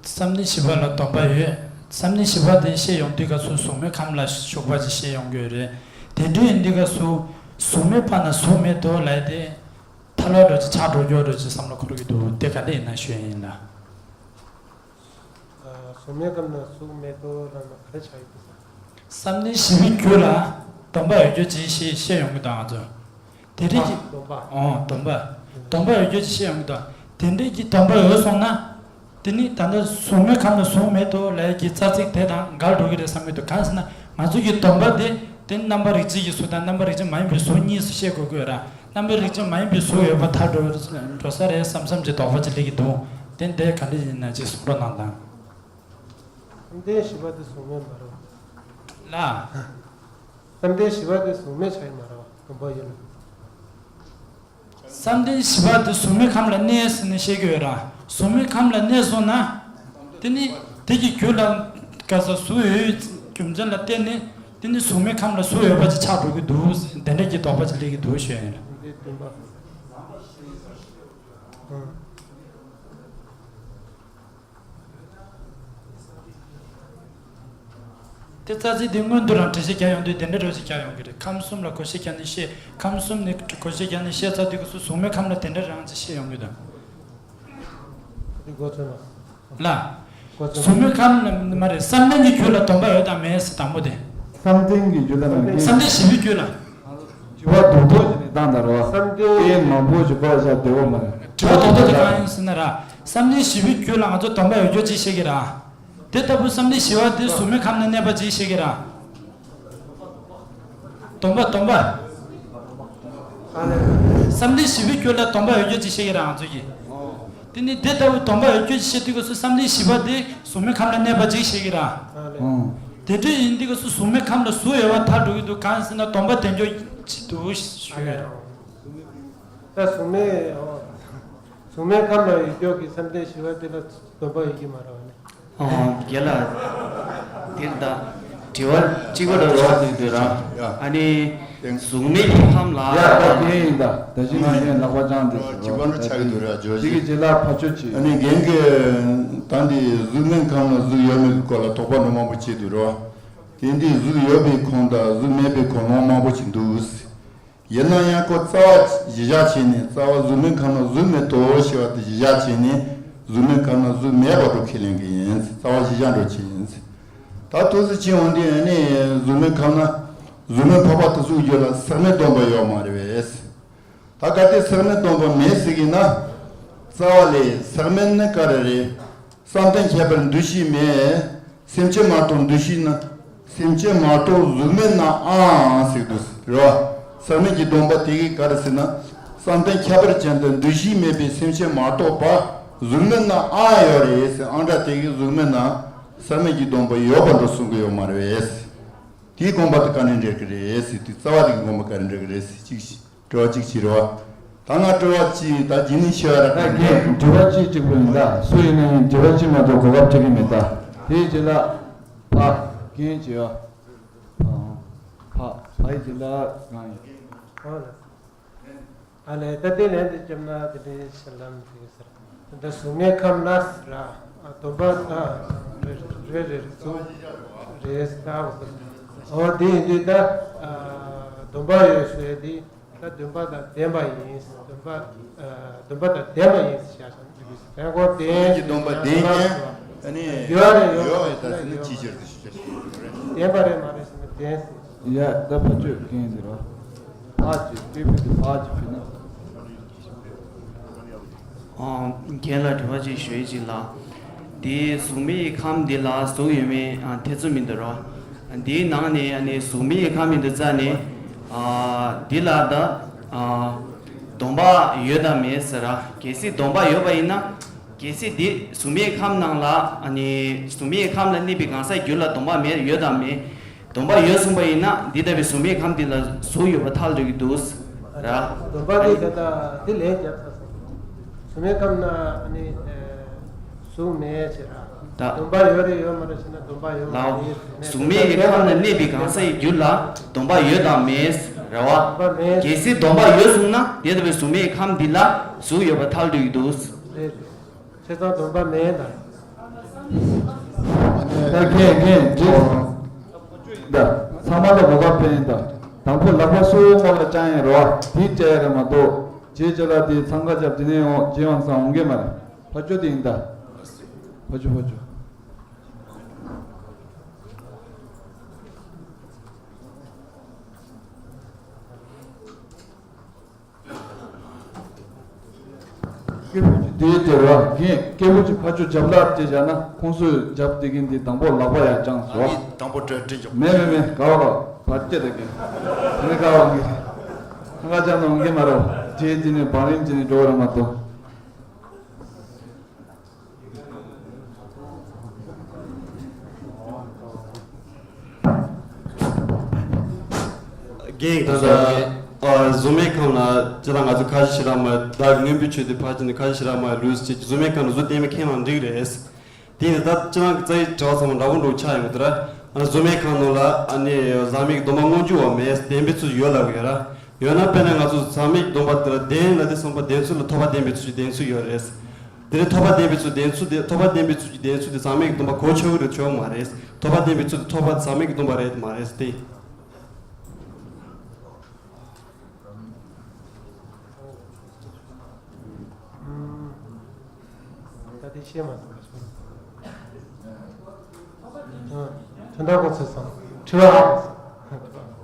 བསམ་གཏན་བཞི་པ་ལ་སྡོམ་པ་ཡོད། བསམ་གཏན་བཞི་པ་དེ་བཤད་ཡོང་དུས་སྐབས་སུ་གཟུགས་མེད་ཁམས་ལ་ཞུགས་པ་ཅིག་བཤད་ཡོང་གི་ཡོད་རེད། དེ་འདྲ་ཡིན་དུས་སྐབས་སུ་གཟུགས་མེད་པ་ན་གཟུགས་མེད་དོ་ལབ་དེ་ཐལ་བ་འགྲོ་ཅིག་ཆགས་འགྲོ་རྒྱུ་འགྲོ་ཅིག་བསམ་བློ་འཁོར་གྱི་འདུག་དེ་ག་འདྲ་ཡིན་ན་ཞུ་ཡ་ཡིན་ལ། གཟུགས་མེད་ཁམས་ན་གཟུགས་མེད་དོ་ལབ་ན་ག་རེ་ཆགས་ཡོད་ཀྱི་ཟེར། བསམ་གཏན་བཞི་པའི་རྒྱུད་ལ་སྡོམ་པ་ཡོད་རྒྱུ་ཅིག་ཞེས་བཤད་ཡོང་གི་འདུག་ང་ཚོ། དེ་འདྲའི་གི་སྡོམ་པ། ཨོ་སྡོམ་པ། སྡོམ་པ་ཡོད་རྒྱུ་ཅིག་བཤད་ཡོང་གི་འདུག་དེ་འདྲའི་གི་སྡོམ་པ་ཡོད་སོང་ན། དེ་ནི་ད་ལྟ་གཟུགས་མེད་ཁམས་ན་གཟུགས་མེད་དོ་ལབ་ཀྱི་རྩ་ཚིག་དེ་དང་འགལ་འགྲོ་གི་རེད་བསམ་གྱི་འདུག་གང་ཟེར་ན་ང་ཚོ་གི་སྡོམ་པ་དེ་དེ་རྣམ་པ་རིག་བྱེད་ཀྱི་གཟུགས་དང་རྣམ་པ་རིག་བྱེད་མ་ཡིན་པའི་གཟུགས་གཉིས་སུ་བཤད་དགོས་ཀྱི་ཡོད་ར། རྣམ་པ་རིག་བྱེད་མ་ཡིན་པའི་གཟུགས་ཡོད་པར་ཐལ་འགྲོ་འགྲོ་ས་རེད་བསམ་བསམ་གྱི་དོགས་པ་ཅིག་སླེབས་ཀྱི་འདུག་དེ་འདི་ག་འདྲ་ཡིན་ན་ཅིག་གསུང་རོགས་གནང་དང་། བསམ་གཏན་བཞི་པ་དེ་གཟུགས་མེད་མ་རེད། ལ། བསམ་གཏན་བཞི་པ་དེ་གཟུགས་མེད་ཆགས་ཡོད་མ་རེད་བ། སྡོམ་པ་ཡིན། བསམ་གཏན་བཞི་པ་དེ་གཟུགས་མེད་ཁམས་ལ་གནས་ཟེར་ནས་བཤད་ཀྱི་ཡོད་ར། གཟུགས་མེད་ཁམས་ལ་གནས་སོང་ན། དེ་ནི་དེ་གི་རྒྱུད་ལ་ག་ས་གཟུགས་ཡོད་རྒྱུ་མཚན་ལ་བརྟེན་ནས་དེ་ནི་གཟུགས་མེད་ཁམས་ལ་གཟུགས་ཡོད་པ་ཅིག་ཆགས་འགྲོ་གི་འདུག་དེ་འདྲ་གྱི་དོགས་པ་ཅིག་སླེབས་ཀྱི་འདུག་ཞུ་ཡ་ཡིན། བསམ་གཏན་བདུན་པ། ཨང་། དེ་རྩ་ཚིག་འདི་སྔོན་དུ་རང་འགྲེལ་བཤད་རྒྱག་ཡོང་དུས་དེ་འདྲ་འདྲ་ཞིག་རྒྱག་ཡོང་གི་རེད། ཁམས་གསུམ་ལ་གོ་ཤེས་རྒྱག་ནས་བཤད། ཁམས་གསུམ་ནས་གོ་ཤེས་རྒྱག་ནས་བཤད་ཚར་དུས་སྐབས་སུ་གཟུགས་མེད་ཁམས་ལ་དེ་འདྲ་རང་ཅིག་བཤད་ཡོང་གི་འདུག་འདི་གོ་ཚོད་མ། ལ། གོ་ཚོད་མ། གཟུགས་མེད་ཁམས་ལ་མ་རེད། བསམ་གཏན་གྱི་རྒྱུད་ལ་སྡོམ་པ་ཡོད་དམ་མེད་ཟེར་དང་པོ་དེ། བསམ་གཏན་གྱི་རྒྱུད་ལ་མ་རེད། བསམ་གཏན་བཞི་པའི་རྒྱུད་ལ། དྲི་བ་རྡོག་རྡོག་ཅིག་ནས་བཏང་དང་རོ། བསམ་གཏན། དེ་མང་པོ་ཞིག་པར་བཞག་བདེ་བོ་མ་རེད། དྲི་བ་རྡོག་རྡོག་དེ་གང་ཡིན་ཟེར་ན་ར། བསམ་གཏན་བཞི་པའི་རྒྱུད་ལ་ང་ཚོ་སྡོམ་པ་ཡོད་རྒྱུ་ཅིག་བཤད་ཀྱི་ར། དེ་ལྟ་བུ་བསམ་གཏན་བཞི་པ་དེ་གཟུགས་མེད་ཁམས་ན་གནས་པ་ཅིག་བཤད་ཀྱི་ར། སྡོམ་པ་སྡོམ་པ། བསམ་གཏན་བཞི་པའི་རྒྱུད་ལ་སྡོམ་པ་ཡོད་རྒྱུ་ཅིག་བཤད་ཀྱི་ར་ང་ཚོ་གིས། དེ་ནི་དེ་ལྟ་བུ་སྡོམ་པ་ཡོད་རྒྱུ་ཅིག་བཤད་དུས་སྐབས་སུ་བསམ་གཏན་བཞི་པ་དེ་གཟུགས་མེད་ཁམས་ལ་གནས་པ་ཅིག་བཤད་ཀྱི་ར། ཨང་། དེ་འདྲ་ཡིན་དུས་སྐབས་སུ་གཟུགས་མེད་ཁམས་ལ་གཟུགས་ཡོད་པར་ཐལ་འགྲོ་གི་འདུག་གང་ཟེར་ན་སྡོམ་པ་དེ་འཇོག་ཅིག་འདུག་ཞུ་ཡ་རེད། ད་གཟུགས་མེད། གཟུགས་མེད་ཁམས་ལ་ཡོད་རྒྱུ་གི་བསམ་གཏན་བཞི་པ་དེ་ལ་སྡོམ་པ་ཡོད་ཀྱི་མ་རེད་བ་ནི། ཨོ་རྒན་ལགས། དེ་ད་དྲི་བ་གཅིག་པ་ལ་རོགས་འདུག་འདུག་ར། ཨ་ནི་གཟུགས་མེད་ཀྱི་ཁམས་ལ། ཡ་ད་རྒན་ཡིན་ད། ད་གཞི་ང་རྒན་ལག་པ་བརྐྱངས་འདུག་ཟེར་བ། གཅིག་པ་འདྲ་ཆགས་ཀྱི་འདུག་ར་ཇོ་ཞིག་དེ་གི་རྗེས་ལ་ཕ་ཆོས་ཅིག་ཨ་ནི་རྒན་གྱིས་ད་འདི་གཟུགས་མེད་ཁམས་ལ་གཟུགས་ཡོད་མེད་ཀྱི་སྐོར་ལ་དོགས་པ་འདྲ་མང་པོ་བྱས་འདུག་ར། དེ་འདི་གཟུགས་ཡོད་པའི་ཁུངས་དང་གཟུགས་མེད་པའི་ཁུངས་ལུང་མང་པོ་ཅིག་འདུག་ཡིན་ན་ཡང་ཁོ་རྩ་བ་གཞི་བཞག་བྱས་ནས་རྩ་བ་གཟུགས་མེད་ཁམས་ན་གཟུགས་མེད་དོ་ཞེས་པ་དེ་གཞི་བཞག་བྱས་ནས་གཟུགས་མེད་ཁམས་ན་གཟུགས་མེད་པ་འདྲ་ཁས་ལེན་གྱི་ཡིན། རྩ་བ་གཞི་བཞག་འདྲ་བྱས་ཡིན། ད་དུས་སུ་ཕྱིན་འོང་དུས་ཨ་ནི་གཟུགས་མེད་ཁམས་ན་གཟུགས་མེད་འཕགས་པ་དེ་ཚོའི་རྒྱུད་ལ་ཟག་མེད་སྡོམ་པ་ཡོད་མ་རེད་པས། ད་ག་དེ་ཟག་མེད་སྡོམ་པ་མེད་ཟེར་གྱི་ན། རྩ་བ་ལས་ཟག་མེད་ནི་ག་རེ་རེད། བསམ་གཏན་ཁྱད་པར་འདུ་ཤེས་མེད། སེམས་ཅན་མ་གཏོགས་འདུ་ཤེས་ན། སེམས་ཅན་མ་གཏོགས་གཟུགས་མེད་ན་ཨང་ཟེར་འདུག་རེད་བ། ཟག་མེད་ཀྱི་སྡོམ་པ་དེ་གིས་ག་རེ་ཟེར་ན། བསམ་གཏན་ཁྱད་པར་ཅན་དུ་འདུ་ཤེས་མེད་པའི་སེམས་ཅན་མ་གཏོགས་པ། གཟུགས་མེད་ན་ཨ་ཡོད་རེད་ཟེར། ཨང་གྲངས་དེ་གི་གཟུགས་མེད་ན་བསམ་མེད་ཀྱི་སྡོམ་པ་ཡོད་པ་འགྲོ་གསུང་གི་ཡོད་མ་རེད། དེའི་དགོངས་པ་དེ་ག་ནས་འགྲེལ་གི་རེད་ཟེར། དེ་རྩ་བ་དེ་གི་དགོངས་པ་ག་ནས་འགྲེལ་གི་རེད་ཟེར། གཅིག་དྲི་བ་གཅིག་བྱས་རེད་བ། ད་ང་དྲི་བ་གཅིག་ད་རྗེས་ནས་ཤེས་པ་ར། ད་ངས་དྲི་བ་གཅིག་གཅིག་པོ་ཡིན། ད་སུ་ཡིན་ན་ཡང་དྲི་བ་གཅིག་མ་གཏོགས་གོ་སྐབས་སྤྲད་ཀྱི་མེད། ད་དེའི་རྗེས་ལ་ཕ་རྒན་བྱས་བ། ཕ་ཕ་ཡི་རྗེས་ལ་རང་ཡིན། ཨ་ལས། ད་དེ་ལན་དུ་བརྒྱབ་ན་དེ་འདྲའི་ཕྱིར་ལམ་དེ་ཟེར། ད་གཟུགས་མེད་ཁམས་ན་ར། སྡོམ་པ་ད་རེ་རེ་རེ་གཟུགས་རེ་ད་འོ་དེ་ཡིན་དུས་ད་སྡོམ་པ་ཡོད་ཟེར་དེ་ད་སྡོམ་པ་དང་ལྡན་པ་ཡིན། སྡོམ་པ་སྡོམ་པ་དང་ལྡན་པ་ཡིན་ཟེར་བྱ་བྱ་ཡང་གོ་དེ་གི་སྡོམ་པ་ལྡན་ཀྱང་ཨ་ནི་ཡོད་རེད། ཡོད་ཡོད་ད་ཟེར་ན་ཅི་ཕྱིར་དུ་ཞིག་ལྡན་པ་རེད་མ་རེད་ཟེར་ན་ལྡན་ཟེར། ཡ་ད་ཕ་ཆོས་རྒན་འདི་རོ། ཕ་ཅིག་སྐད་ཕུད་དེ་ཕ་ཅིག་ཕུད་ན། ཨ་རྒན་ལ་དྲི་བ་ཅིག་ཞུ་ཡི་ཅིག་ལ། དེའི་གཟུགས་མེད་ཁམས་འདི་ལ་གཟུགས་ཡོད་མེད་ཨ་ཐེ་ཚོམ་མི་འདུག་རོ། འདིའི་ནང་ནས་ཨ་ནི་གཟུགས་མེད་ཁམས་མི་འདུག་རྩ་ནས་ཨ་འདི་ལ་ད་ཨ་སྡོམ་པ་ཡོད་དམ་མེད་ཟེར་ར། གལ་སྲིད་སྡོམ་པ་ཡོད་པ་ཡིན་ན། གལ་སྲིད་འདི་གཟུགས་མེད་ཁམས་ནང་ལ་ཨ་ནི་གཟུགས་མེད་ཁམས་ལ་གནས་པའི་གང་ཟག་རྒྱུད་ལ་སྡོམ་པ་མེད་ཡོད་དམ་མེད། སྡོམ་པ་ཡོད་གསུངས་པ་ཡིན་ན་འདི་ལྟ་བུའི་གཟུགས་མེད་ཁམས་འདི་ལ་གཟུགས་ཡོད་པ་ཐལ་འགྲོ་གི་འདུག་ར། སྡོམ་པ་འདི་ད་ལྟ་འདི་ལན་བརྒྱབ་ཚར་སོང་། གཟུགས་མེད་ཁམས་ན་ཨ་ནི་གཟུགས་མེད་ཅེས་ར། ད་སྡོམ་པ་ཡོད་རེད་ཡོད་མ་རེད་ཟེར་ན་སྡོམ་པ་ཡོད་མ་ལའོ། རེད་ཟེར་ན། གཟུགས་མེད་ཀྱི་ཁམས་ན་གནས་པའི་གང་ཟག་ཡི་རྒྱུད་ལ་སྡོམ་པ་ཡོད་དམ་མེད་ར་བ། སྡོམ་པ་མེད། གལ་སྲིད་སྡོམ་པ་ཡོད་གསུངས་ན་དེ་ལྟ་བུའི་གཟུགས་མེད་ཁམས་འདི་ལ་གཟུགས་ཡོད་པ་ཐལ་འགྲོ་གི་འདུག་རེད། བྱས་ཙང་སྡོམ་པ་མེད་ད། ད་རྒན་རྒན་རྗེས། ད་ཚང་མ་ལ་གོ་སྐབས་སྤྲད་ཡིན་ད། དང་པོ་ལག་པ་སོ་སོའི་ངོ་ལ་བཅངས་ཡིན་རོ། དེ་བཅད་ཡ་རེད་མ་གཏོགས། རྗེས་ཅ་ལག་དེ་འཚང་ཁ་རྒྱབ་དེ་ནས་ཡོང་རྗེས་ཡོང་སང་འོང་གི་མ་རེད། ཕ་ཆོས་དེ་ཡིན་ད། ཕ་ཆོས་ཕ་ཆོས། སྐད་འབོད་ཀྱི་དེའི་དེ་ར་རྒན་སྐད་འབོད་ཀྱི་ཕ་ཆོས་རྒྱབ་ལག་ཅེས་བྱ་ན་ཁོང་ཚོས་རྒྱབ་དེ་གིན་དེ་དང་པོ་ལག་པ་ཡར་བརྐྱངས་སོ། དང་པོ་གྲོས་དྲིན་འཇོག་མེད་མེད་མེད་ག་བ་ག་བར་སྐྱེ་དེ་གིན་མེད་ག་བ་གི་ཁ་ཁ་བྱང་ན་འོང་གི་མ་རོ། རྗེས་དེ་ནས་བང་རིམ་དེ་ནས་འགྲོ་བ་ར་མ་གཏོགས། རྒན་ད་ལྟ་ཨ་གཟུགས་མེད་ཁམས་ལ་སྤྱིར་བཏང་ང་ཚོ་ཁ་ཞེ་ཞེ་དྲག་མ་བདག་གི་མངོན་པའི་ཆོས་དེ་ཕར་ཕྱིན་ནས་ཁ་ཞེ་ཞེ་དྲག་མ་ལུས་ཅིག་གཟུགས་མེད་ཁམས་ལ་གཟུགས་བསྟན་པའི་ཁེངས་ལ་འགྲིག་རེད། དེ་ནི་ད་སྤྱིར་བཏང་གི་རྩ་བའི་དྲི་བ་ཚང་མ་འདྲ་བོ་འདྲ་བོ་ཆགས་ཡོང་གི་འདུག་ར། ཨ་ནི་གཟུགས་མེད་ཁམས་ནང་ལ་ཨ་ནི་ཟག་མེད་ཀྱི་སྡོམ་པ་མངོན་གྱུར་བ་མེད་བདེན་པའི་ཚུལ་ཡོད་ལབ་ཀྱི་ཡོད་ར། ཡོད་ན་དཔེར་ན་ང་ཚོ་ཟག་མེད་ཀྱི་སྡོམ་པ་དེ་ལ་བདེན་ལ་དེ་གསུངས་པ་བདེན་ཚུལ་ལ་ཐོབ་པ་བདེན་པའི་ཚུལ་གྱི་བདེན་ཚུལ་ཡོད་རེད། དེ་ནས་ཐོབ་པ་བདེན་པའི་ཚུལ་བདེན་ཚུལ་དེ་ཐོབ་པ་བདེན་པའི་ཚུལ་གྱི་བདེན་ཚུལ་དེ་ཟག་མེད་ཀྱི་སྡོམ་པ་གོ་ཆོད་ཀྱི་རེད་ཆོད་མ་རེད། ཐོབ་པ་བདེན་པའི་ཚུལ་དེ་ཐོབ་པ་ཟག་མེད་ཀྱི་སྡོམ་པ་རེད་མ་རེད་དེ། ད་དེ་ཤེས་མ་སོང་། དོན་དག་གོ་ཚོད་སོང་། དྲི་བ་ཧ་གོ་སོང་།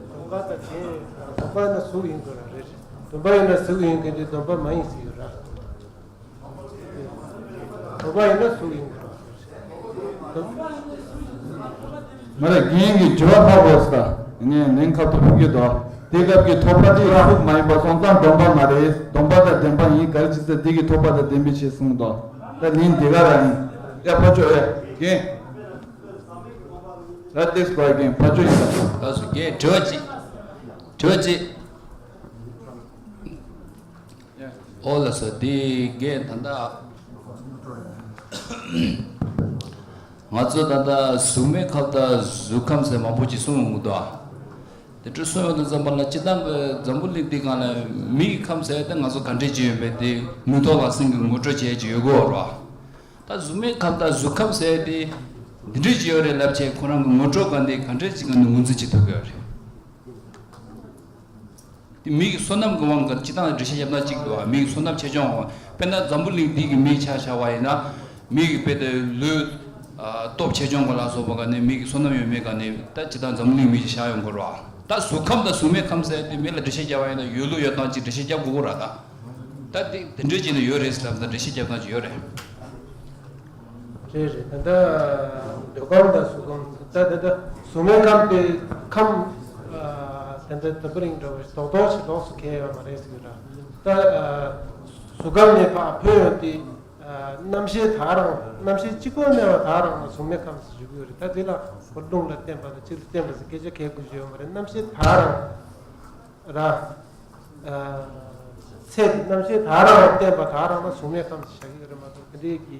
སྡོམ་པ་དང་དེ་སྡོམ་པ་ཡིན་ན་གཟུགས་ཡིན་དགོས་ར་རེད། སྡོམ་པ་ཡིན་ན་གཟུགས་ཡིན་མཁན་དེ་སྡོམ་པ་མ་ཡིན་ཟེར་ཡོད་ར། སྡོམ་པ་ཡིན་ན་གཟུགས་ཡིན་དགོས་ར། མ་རེད་རྒན་གྱིས་དྲི་བ་ཧ་གོ་ས། ངས་ལན་ཁ་ཐུག་ཕུག་གི་དོ། དེ་སྐབས་ཀྱི་ཐོབ་པ་དེ་གཟུགས་མ་ཡིན་པ་སོང་ཙང་སྡོམ་པ་མ་རེད། སྡོམ་པ་དང་ལྡན་པ་ཡིན་ག་རེ་བྱེད་ས་དེ་གི་ཐོབ་པ་དང་ལྡན་པའི་ཕྱིར་གསུངས་དོ། ད་ལན་དེ་ག་རང་ཡིན། ཡ་ཕ་ཆོས་ཨེ་རྒན། ར་ཏེས་གོ་རྒན་ཕ་ཆོས་ཡིན་ད། ལགས་སོ་རྒན་དྲི་བ་གཅིག་དྲི་བ་གཅིག་ཨོ་ལགས་སོ་དེ་རྒན་ད་ལྟ་ང་ཚོ་ད་ལྟ་གཟུགས་མེད་ཁམས་དང་གཟུགས་ཁམས་ཟེར་མང་པོ་ཅིག་གསུངས་ཡོང་གི་འདུག་ཨ། དེ་འདྲ་གསུངས་ཡོང་དུས་ཙམ་པ་ལ་སྤྱིར་བཏང་གི་འཛམ་བུ་གླིང་འདི་སྒང་ལ་མིག་གི་ཁམས་ཟེར་དེ་ང་ཚོ་ག་འདྲས་ཅིག་ཡོད་མེད་དེ་མིག་ཏོ་ལ་སེམས་ཀྱི་ངོ་སྤྲོད་བྱས་ཅིག་ཡོད་དགོས་རོ། ད་གཟུགས་མེད་ཁམས་དང་གཟུགས་ཁམས་ཟེར་དེ་འདི་འདྲས་ཅིག་ཡོད་རེད་ལབ་བྱས་ཁོ་རང་གི་ངོ་སྤྲོད་ག་འདི་ག་འདྲས་ཅིག་ག་འདི་ངོས་འཛིན་བྱེད་ཐུབ་ཀྱི་ཡོད་རེད། དེ་མིག་གི་བསོད་ནམས་ཀྱི་དབང་གིས་སྤྱིར་བཏང་འགྲེལ་བཤད་བརྒྱབ་ན་གཅིག་འདུག་བ། མིག་གི་བསོད་ནམས་ཆེ་ཆུང་འོང་། དཔེར་ན་འཛམ་བུ་གླིང་འདི་གི་མིག་ཆ་བཞག་པ་ཡིན་ན། མིག་གི་དཔེ་དེ་ལུས་ཨ་སྟོབས་ཆེ་ཆུང་ག་ལ་སོགས་པ་ག་ནས་མིག་གི་བསོད་ནམས་ཡོད་མེད་ག་ནས་ད་སྤྱིར་བཏང་འཛམ་བུ་གླིང་མིག་ཅིག་བཞག་ཡོང་དགོས་རེད་བ། ད་གཟུགས་ཁམས་དང་གཟུགས་མེད་ཁམས་ཟེར་དེ་མི་ལ་འགྲེལ་བཤད་བརྒྱབ་པ་ཡིན་ན་ཡོད་ལུགས་ཡོད་སྟངས་ཅིག་འགྲེལ་བཤད་བརྒྱབ་དགོས་ཀྱི་རེད་ད། ད་དེ་དེ་འདྲས་བྱས་ནས་ཡོད་རེད་ཟེར་ལབ་ན་འགྲེལ་བཤད་བརྒྱབ་སྟངས་ཅིག་ཡོད་རེད། རེད་རེད། ད་ལྟ་འདོད་ཁམས་དང་གཟུགས་ཁམས་ད་ད་ལྟ་གཟུགས་མེད་ཁམས་དེ་ ཁམས། ཨ། དེ་འདྲ་དུམ་བུ་རིང་འདྲ་བོ་ཞིག་རྡོག་རྡོག་ཞིག་ལོགས་སུ་གས་ཡོད་མ་རེད་ཟེར་གྱི་རེད། ད། ཨ། གཟུགས་ཁམས་ནས་ཕར་འཕོས་ཡོང་དུས། ཨ། རྣམ་ཤེས་དག་རང་རྣམ་ཤེས་གཅིག་པོ་གནས་པ་དག་རང་ལ་གཟུགས་མེད་ཁམས་སུ་འཇུག་གི་ཡོད་རེད། ད་འདི་ལ་ཁོ་རླུང་ལ་བརྟེན་པ་དང་གཅིག་ལ་བརྟེན་པ་ཟེར་སྐད་ཆ་གས་དགོས་ཀྱི་ཡོད་མ་རེད། རྣམ་ཤེས་དག་རང་ར། ཨ། ཚེ་འདི་རྣམ་ཤེས་དག་རང་ལ་བརྟེན་པ་དག་རང་ལ་གཟུགས་མེད་ཁམས་སུ་བཞག་གི་ཡོད་རེད་མ་གཏོགས་དེ་འདྲའི་གི་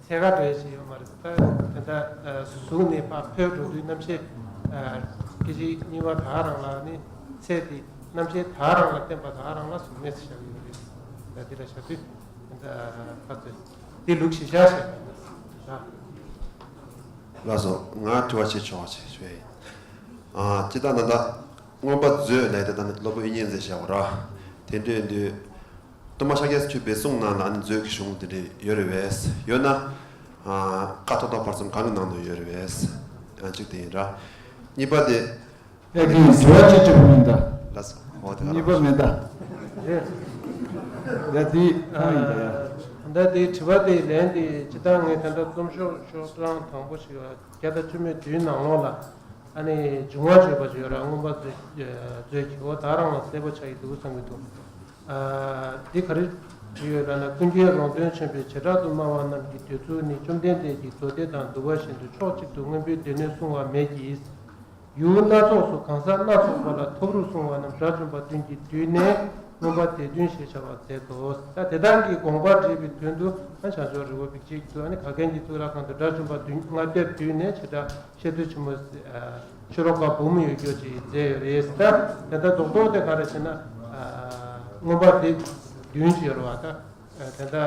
ཚད་བཀག་འདྲ་ཞིག་ཡོད་མ་རེད། ད་དེ་འདྲ། ཨ། གཟུགས་ནས་ཕར་འཕོས་འགྲོ་དུས་རྣམ་ཤེས། ཨ། སྐད་ཅིག་གཉིས་པ་དག་རང་ལ་ནི་ཚེ་འདི་རྣམ་ཤེས་དག་རང་ལ་བརྟེན་པ་དག་རང་ལ་གཟུགས་མེད་ཟེར་བཞག་གི་ཡོད་རེད། ད་འདི་ལ་བཞག་དུས་དེ་འདྲ་ཕར་ཚུར་འདི་ལུགས་ཤིག་བཞག་བཞག་ཡོད་རེད། ལགས་སོ། ང་དྲི་བ་བྱེད་ཆོག་ཅེས་ཞུ་ཡ་ཡིན། ཨ། སྤྱིར་བཏང་ད་ལྟ་མངོན་པ་མཛོད་ལས་དེ་ད་ནི་སློབ་དཔོན་དབྱིག་གཉེན་ཟེར་བྱ་བ་ར། དེ་འདྲའི་དུས་སྟོན་པ་ཤཱཀྱ་ཐུབ་པའི་གསུང་ནང་ལ་ནི་མཛོད་ཀྱི་གཞུང་དེ་འདྲ་ཡོད་རེད་པས། ཡོད་ན། ཨ། བཀའ་ཐོག་མཐའ་བར་གསུམ་གང་གི་ནང་དུ་ཡོད་རེད་པས། ཡང་གཅིག་དེ་ཡིན་ར། གཉིས་པ་དེ། ཨེ་གི་དྲི་བ་ཅི་དྲི་བ་མིན་ད། ལགས་སོ། འོ་དེ་གཉིས་པ་མིན་ད། རེད། ཡ་དེ་གང་ཡིན་ད་ཡ། ད་ལྟ་དེ་དྲི་བ་དེ་ལན་དེ་ཇི་ལྟར་ངས་ད་ལྟ་རྩོམ་ཤོག་ཤོག་གྲངས་དང་པོ་ཞིག་བརྒྱ་དང་བཅུ་མེད་བདུན་ནང་ལོགས་ལ། ཨ་ནི་འབྱུང་བ་བརྗོད་པ་ཞིག་ཡོད་ར། མངོན་པ་མཛོད་མཛོད་ཀྱི་འོ་ད་རང་ལ་གསལ་པོ་ཆགས་ཀྱི་འདུག་བསམ་གྱི་འདུག་ཨ། འདི་ག་རེ་བྲིས་ཡོད་ལབ་ན། ཀུན་མཁྱེན་རོང་སྟོན་ཆེན་པོས་བྱེ་བྲག་ཏུ་སྨྲ་བ་རྣམས་ཀྱི་འདོད་ཚུལ་ནི། བཅོམ་ལྡན་འདས་ཀྱིས་མདོ་སྡེ་དང་འདུལ་བ་བཞིན་དུ་ཕྱོགས་གཅིག་ཏུ་མངོན་པའི་སྡེ་སྣོད་གསུང་བ་མེད་ཀྱི། ཡུལ་སྣ་ཚོགས་སུ་གང་ཟག་སྣ་ཚོགས་པ་ལ་ཐོབ་རུ་གསུང་བ་རྣམས་དགྲ་བཅོམ་པ་བདུན་གྱིས་བསྡུས་ནས་མངོན་པ་སྡེ་བདུན་ཞེས་བྱ་བར་མཛད་དོ། ད་དེ་དག་གི་དགོངས་པ་འགྲེལ་བའི་དོན་དུ་ན་བྱང་ཕྱོགས་རི་བོ་བིག་ཅིག་ཏུ་ནི་ག་གན་གྱི་གཙུག་ལག་ཁང་དུ་དགྲ་བཅོམ་པ་བདུན་ལྔ་བརྒྱ་བསྡུས་ནས་བྱེ་བྲག་བཤད་སྡོད་ཆེན་མོ། ཨ། ཤོ་ལོ་ཀ་འབུམ་ཡོད་རྒྱུ་ཅིག་མཛད་ཡོད་རེད། ད་དེ་ལྟར་རྡོག་རྡོག་དེ་ག་རེ་ཟེར་ན། ཨ། མངོན་པ་སྡེ་བདུན་ཅིག་ཡོད་རེད་བ། ད་དེ་ལྟར་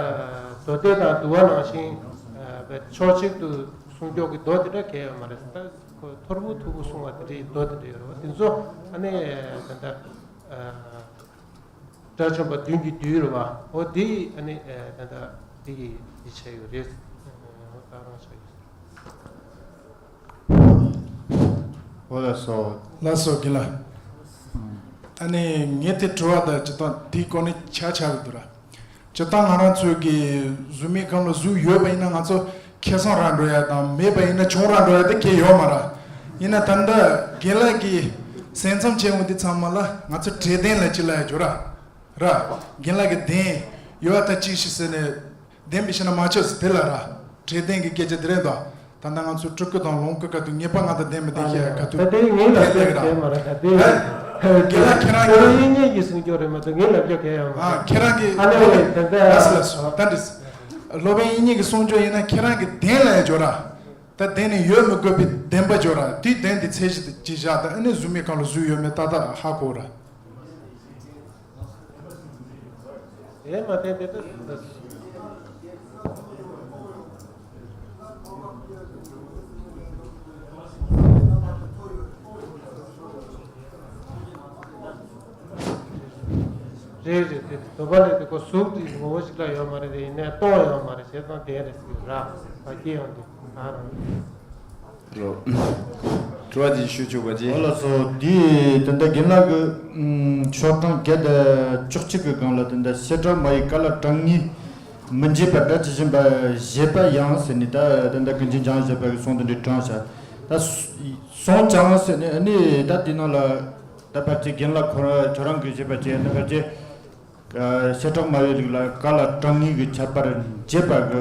མདོ་སྡེ་དང་འདུལ་བ་ནང་བཞིན། ཨ། ཕྱོགས་གཅིག་ཏུ་གསུང་ཕྱོགས་ཀྱི་མདོ་དེ་འདྲ་གང་ཡང་ཡོད་མ་རེད། ད་ཁོ་ཐོར་བུ་ཐུར་བུ་གསུང་བ་དེ་འདྲའི་མདོ་དེ་འདྲ་ཡོད་རེད་བ། དེ་ཚོ་ཨ་ནི་དེ་ལྟར། ཨ། དགྲ་བཅོམ་པ་བདུན་གྱིས་བསྡུས་རེད་བ། འོ་འདི་ཨ་ནི་ད་ལྟ་འདི་གི་འདི་བྱས་ཡོད་རེད། འོ་ད་རང་ཆགས་ཡོད་ཟེར། འོ་ལགས་སོ། ལགས་སོ་རྒན་ལགས། ཨ་ནི་ངས་དེ་དྲི་བ་དང་སྤྱིར་བཏང་འདིའི་སྐོར་ནས་ཆ་ཆགས་ཀྱི་འདུག་ར། སྤྱིར་བཏང་ང་རང་ཚོའི་གི་གཟུགས་མེད་ཁམས་ལ་གཟུགས་ཡོད་པ་ཡིན་ན་ང་ཚོ་ཁེ་བཟང་རག་འགྲོ་ཡ་དང་། མེད་པ་ཡིན་ན་གྱོང་རག་འགྲོ་ཡ་དེ་གས་ཡོད་མ་རེད། ཡིན་ན་ད་ལྟ་རྒན་ལགས་ཀྱིས་གསན་མཚམས་བྱས་འོང་དུས་ཚང་མ་ལ་ང་ཚོ་དྲན་རྟེན་ལ་ཅི་ལབ་ཡ་འཇོག་ར། ར། རྒན་ལགས་ཀྱི་གདན་ཡོད་པ་ད་ཅིག་ཤི་ཟེར་ནས་གདན་པའི་ཤི་ན་མ་ཆོག་ཟེར་དེ་ལ་ར། དྲན་རྟེན་གྱི་སྐད་ཆ་དེ་རེད་དོ། ད་ལྟ་ང་ཚོ་སྤྲུལ་སྐུ་དང་ལོངས་སྐུ་ག་དུས་ངེས་པ་ང་དང་ལྡན་མི་ལྡན་ཤེས་ཡ་ག་དུས། ད་དེ་ངའི་ལབ་རྒྱུ་དེ་མ་རེད། ད་དེ་རྒན་ལགས་ཁྱེད་རང་གི་དབྱིག་གཉེན་གྱི་གསུང་ཆོས་རེད་མ་གཏོགས་ངའི་ལབ་རྒྱུ་གང་ཡང་མ། ཨ། ཁྱེད་རང་གི་ཨ་ནི་ཨོ་ཡེ་དེ་འདྲ། ལགས་སོ་ལགས་སོ། ད་འདྲི། སློབ་དཔོན་དབྱིག་གཉེན་གྱི་གསུང་ཆོས་ཡིན་ན་ཁྱེད་རང་གི་གདན་ལ་ཡང་འཇོག་ར། ད་གདན་ནི་ཡོད་མི་དགོས་པའི་བདེན་པ་འཇོག་ར། དེའི་གདན་དེ་ཚད་གཞི་དེ་ཅི་བཞག་ད་ཨ་ནི་གཟུགས་མེད་ཁམས་ལ་གཟུགས་ཡོད་མེད་ཏག་ཏག་ཧ་གོ་ར། དེ་མ་བསྟན་པའི་ཏོག་ཙམ། རེད་རེད། དེ་འདོད་པ་ལས་དེ་ཁོ་གཟུགས་དེ་ངོ་བོ་ཞིག་ལ་ཡོད་མ་རེད། དེ་ཡིན་ནའི་སྟོང་ཡོད་མ་རེད། བྱས་ཙང་བདེན་རེད་ཟེར་གྱི་ར། ད་སྐྱེ་ཡོང་དུས་གང་རུང་། རོ། དྲི་བ་ཅིག་ཞུ་ཆོག་པ་ཅིག་ཨོ་ལགས་སོ། དེ་ད་ལྟ་རྒན་ལགས་ཀྱིས་ཤོག་གྲངས་བརྒྱ་དང་བཅུ་གཅིག་གི་སྒང་ལ་ད་ལྟ་བྱེ་བྲག་སྨྲ་བའི་བཀའ་སློབ་དྲང་ངེས་མི་འབྱེད་པ་སྒྲ་ཇི་བཞིན་པ་བཞེད་པ་ཡང་ཟེར་ནས། ད་ད་ལྟ་ཀུན་མཁྱེན་འཇམ་དབྱངས་བཞད་པ་གི་གསུང་དེ་འདྲའི་དྲངས་བཞག་ད་གསུང་ཀྱང་ཟེར་ནས་ཨ་ནི་ད་དེ་ནང་ལ་ད་ཕལ་ཆེར་རྒན་ལགས་ཁོ་རང་ཁྱོད་རང་གིས་བཞེད་པ་བྱས་ན་ཕལ་ཆེར། བྱེ་བྲག་སྨྲ་བའི་ལུགས་ལ་བཀའ་སློབ་དྲང་ངེས་ཀྱི་ཁྱད་པར་འབྱེད་པ་གི་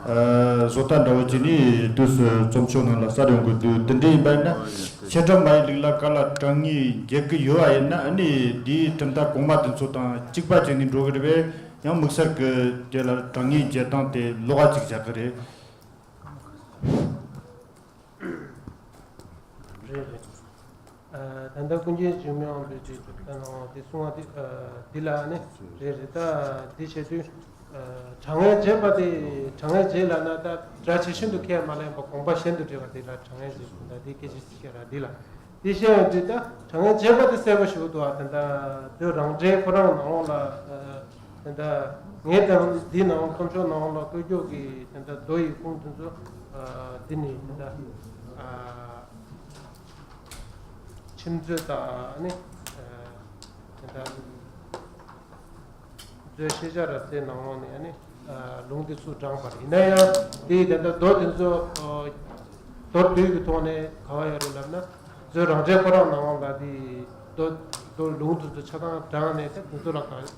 བཟོ་ལྟ་འདྲ་བོ་ཅིག་ནི་དུས་སུ་རྩོམ་ཆོས་ནང་ལ་གསལ་ཡོང་གི་འདུག་དེ་འདྲ་ཡིན་པ་ཡིན་ན་བྱེ་བྲག་སྨྲ་བའི་ལུགས་ལ་བཀའ་སློབ་དྲང་ངེས་འབྱེད་ཀྱི་ཡོད་པ་ཡིན་ན། ཨ་ནི་དེའི་གྲུབ་མཐའ་གོང་མ་དེ་ཚོ་དང་གཅིག་པ་བྱས་ནས་འགྲོ་གི་རེད་པས། ཡང་དམིགས་བསལ་གྱི་དེ་ལ་དྲང་ངེས་འབྱེད་སྟངས་དེ་ལོགས་ཀ་ཅིག་བཞག་གི་རེད། རེད་རེད། ཨ། ད་ལྟ་ཀུན་མཁྱེན་འཇིགས་མེད་དབང་པོས་དེ་ཨ་ནོ་དེ་གསུང་བ་དེ། ཨ། འདི་ལ་ནི་རེད་རེད། ད་འདི་བྱེད་དུས། ཨ། དྲང་ངེས་འབྱེད་པ་དེ། དྲང་ངེས་འབྱེད་ལབ་ན་ད་སྒྲ་ཇི་བཞིན་དུ་ཁས་མ་ལེན་པ་དགོངས་པ་གཞན་དུ་འགྲེལ་བ་དེ་ལ་དྲང་ངེས་འབྱེད་ཟེར། ད་འདི་སྐད་ཆ་ཅིག་བཤད་ར། འདི་ལ་འདི་བཤད་ཡོང་དུས་ད་དྲང་ངེས་འབྱེད་པ་དེ་གསལ་པོ་ཞིག་འདུག་ཨ། ད་ལྟ་དོན་རང་འགྲེལ་ཁོ་རང་ནང་ལོགས་ལ། ཨ། ད་ལྟ་ངས་ད་འདི་ནང་རྩོམ་ཤོག་ནང་ལ་བཀོད་རྒྱུ་གི་ད་ལྟ་མདོ་ཡི་ཁུངས་དེ་ཚོ། ཨ། འདི་ནི་ད་ལྟ། ཨ། ཁྱིམ་མཛོད་དང་ནི། ཨ། ད་ལྟ་མཛོད་ཤེས་བྱ་རབ་གསལ་ནང་ལོགས་ནས་ནི། ཨ། ལུང་དེ་ཚུར་དྲངས་པ་རེད། ཡིན་ན་ཡང་དེ་ད་ལྟ་མདོ་དེ་ཚོ། ཨ། མདོར་བསྡུས་ཀྱི་ཐོག་ནས་ག་བ་ཡོད་རེད་ལབ་ན། ཚོའི་རང་འགྲེལ་ཁོ་རང་ནང་ལ་དེ་མདོ་མདོ་ལུང་དེ་ཚོ་ཆ་ཚང་དྲངས་ནས་ད་དེ་ཚོ་ལ་དགག་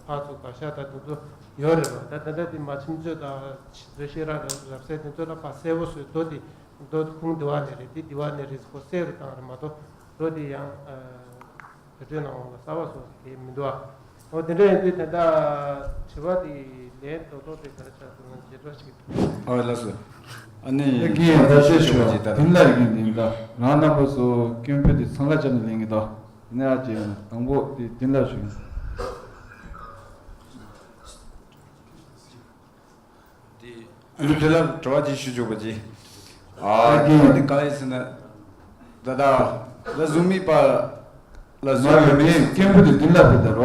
ཕར་ཚུར་དགག་བཞག་དང་དེ་ཚོ་ཡོད་རེད་བ། ད་ད་ལྟ་དེ་མ་ཕྱིན་ཚོད་དང་ཕྱི་ཚོད་ཤེས་རབ་རབ་གསལ་དེ་ཚོ་ལ་ཕར་གསལ་པོ་བཟོས་མདོ་དེ་མདོ་ཁུངས་འདི་བ་ནས་རེད། དེ་འདི་བ་ནས་རེད་ཟེར་ཁོ་གསལ་རུ་བཏང་རེད་མ་གཏོགས་མདོ་དེ་ཡང་བོད་ཕྲུག་ནང་ལ་གསར་བ་སོགས་དེ་མི་འདུག་ཨ། འོ་དེ་འདྲ་ཡིན་དུས་ད་ལྟ་དྲི་བ་དེ་ལན་རྡོག་རྡོག་དེ་ག་རེ་ཆགས་འདུག་ན་བརྗེད་འགྲོ་ཞིག་ཨ་ལགས་སོ། ཨ་ནི་ཡ་གི་ཡ་ད་ཤེས་ཤོག་ཅིག་ད་དེ་ལ་ཡིན་དེ་འདྲ་རང་རྣམ་པ་ཚོ་སྐྱོན་བུ་དེ་འཚང་ཁ་བྱས་ནས་ལེན་གི་ད་ཡིན་ན་ཡ་ཅེ་ཡང་དང་པོ་དེ་དེ་ལ་ཞུ་ཡིན། དེ་ཨ་ནི་དེ་ལ་དྲི་བ་ཅིག་ཞུ་ཆོག་པ་ཅིག་ཨ་ཨ་དེ་གི་དེ་ག་ལ་ཡིན་ཟེར་ན། ད་ད་ལ་བཟུང་མེད་པ་ལ་མ་བཟུང་ཡོད་མེད་སྐྱེན་པོ་དེ་དེ་ལ་བུད་དར་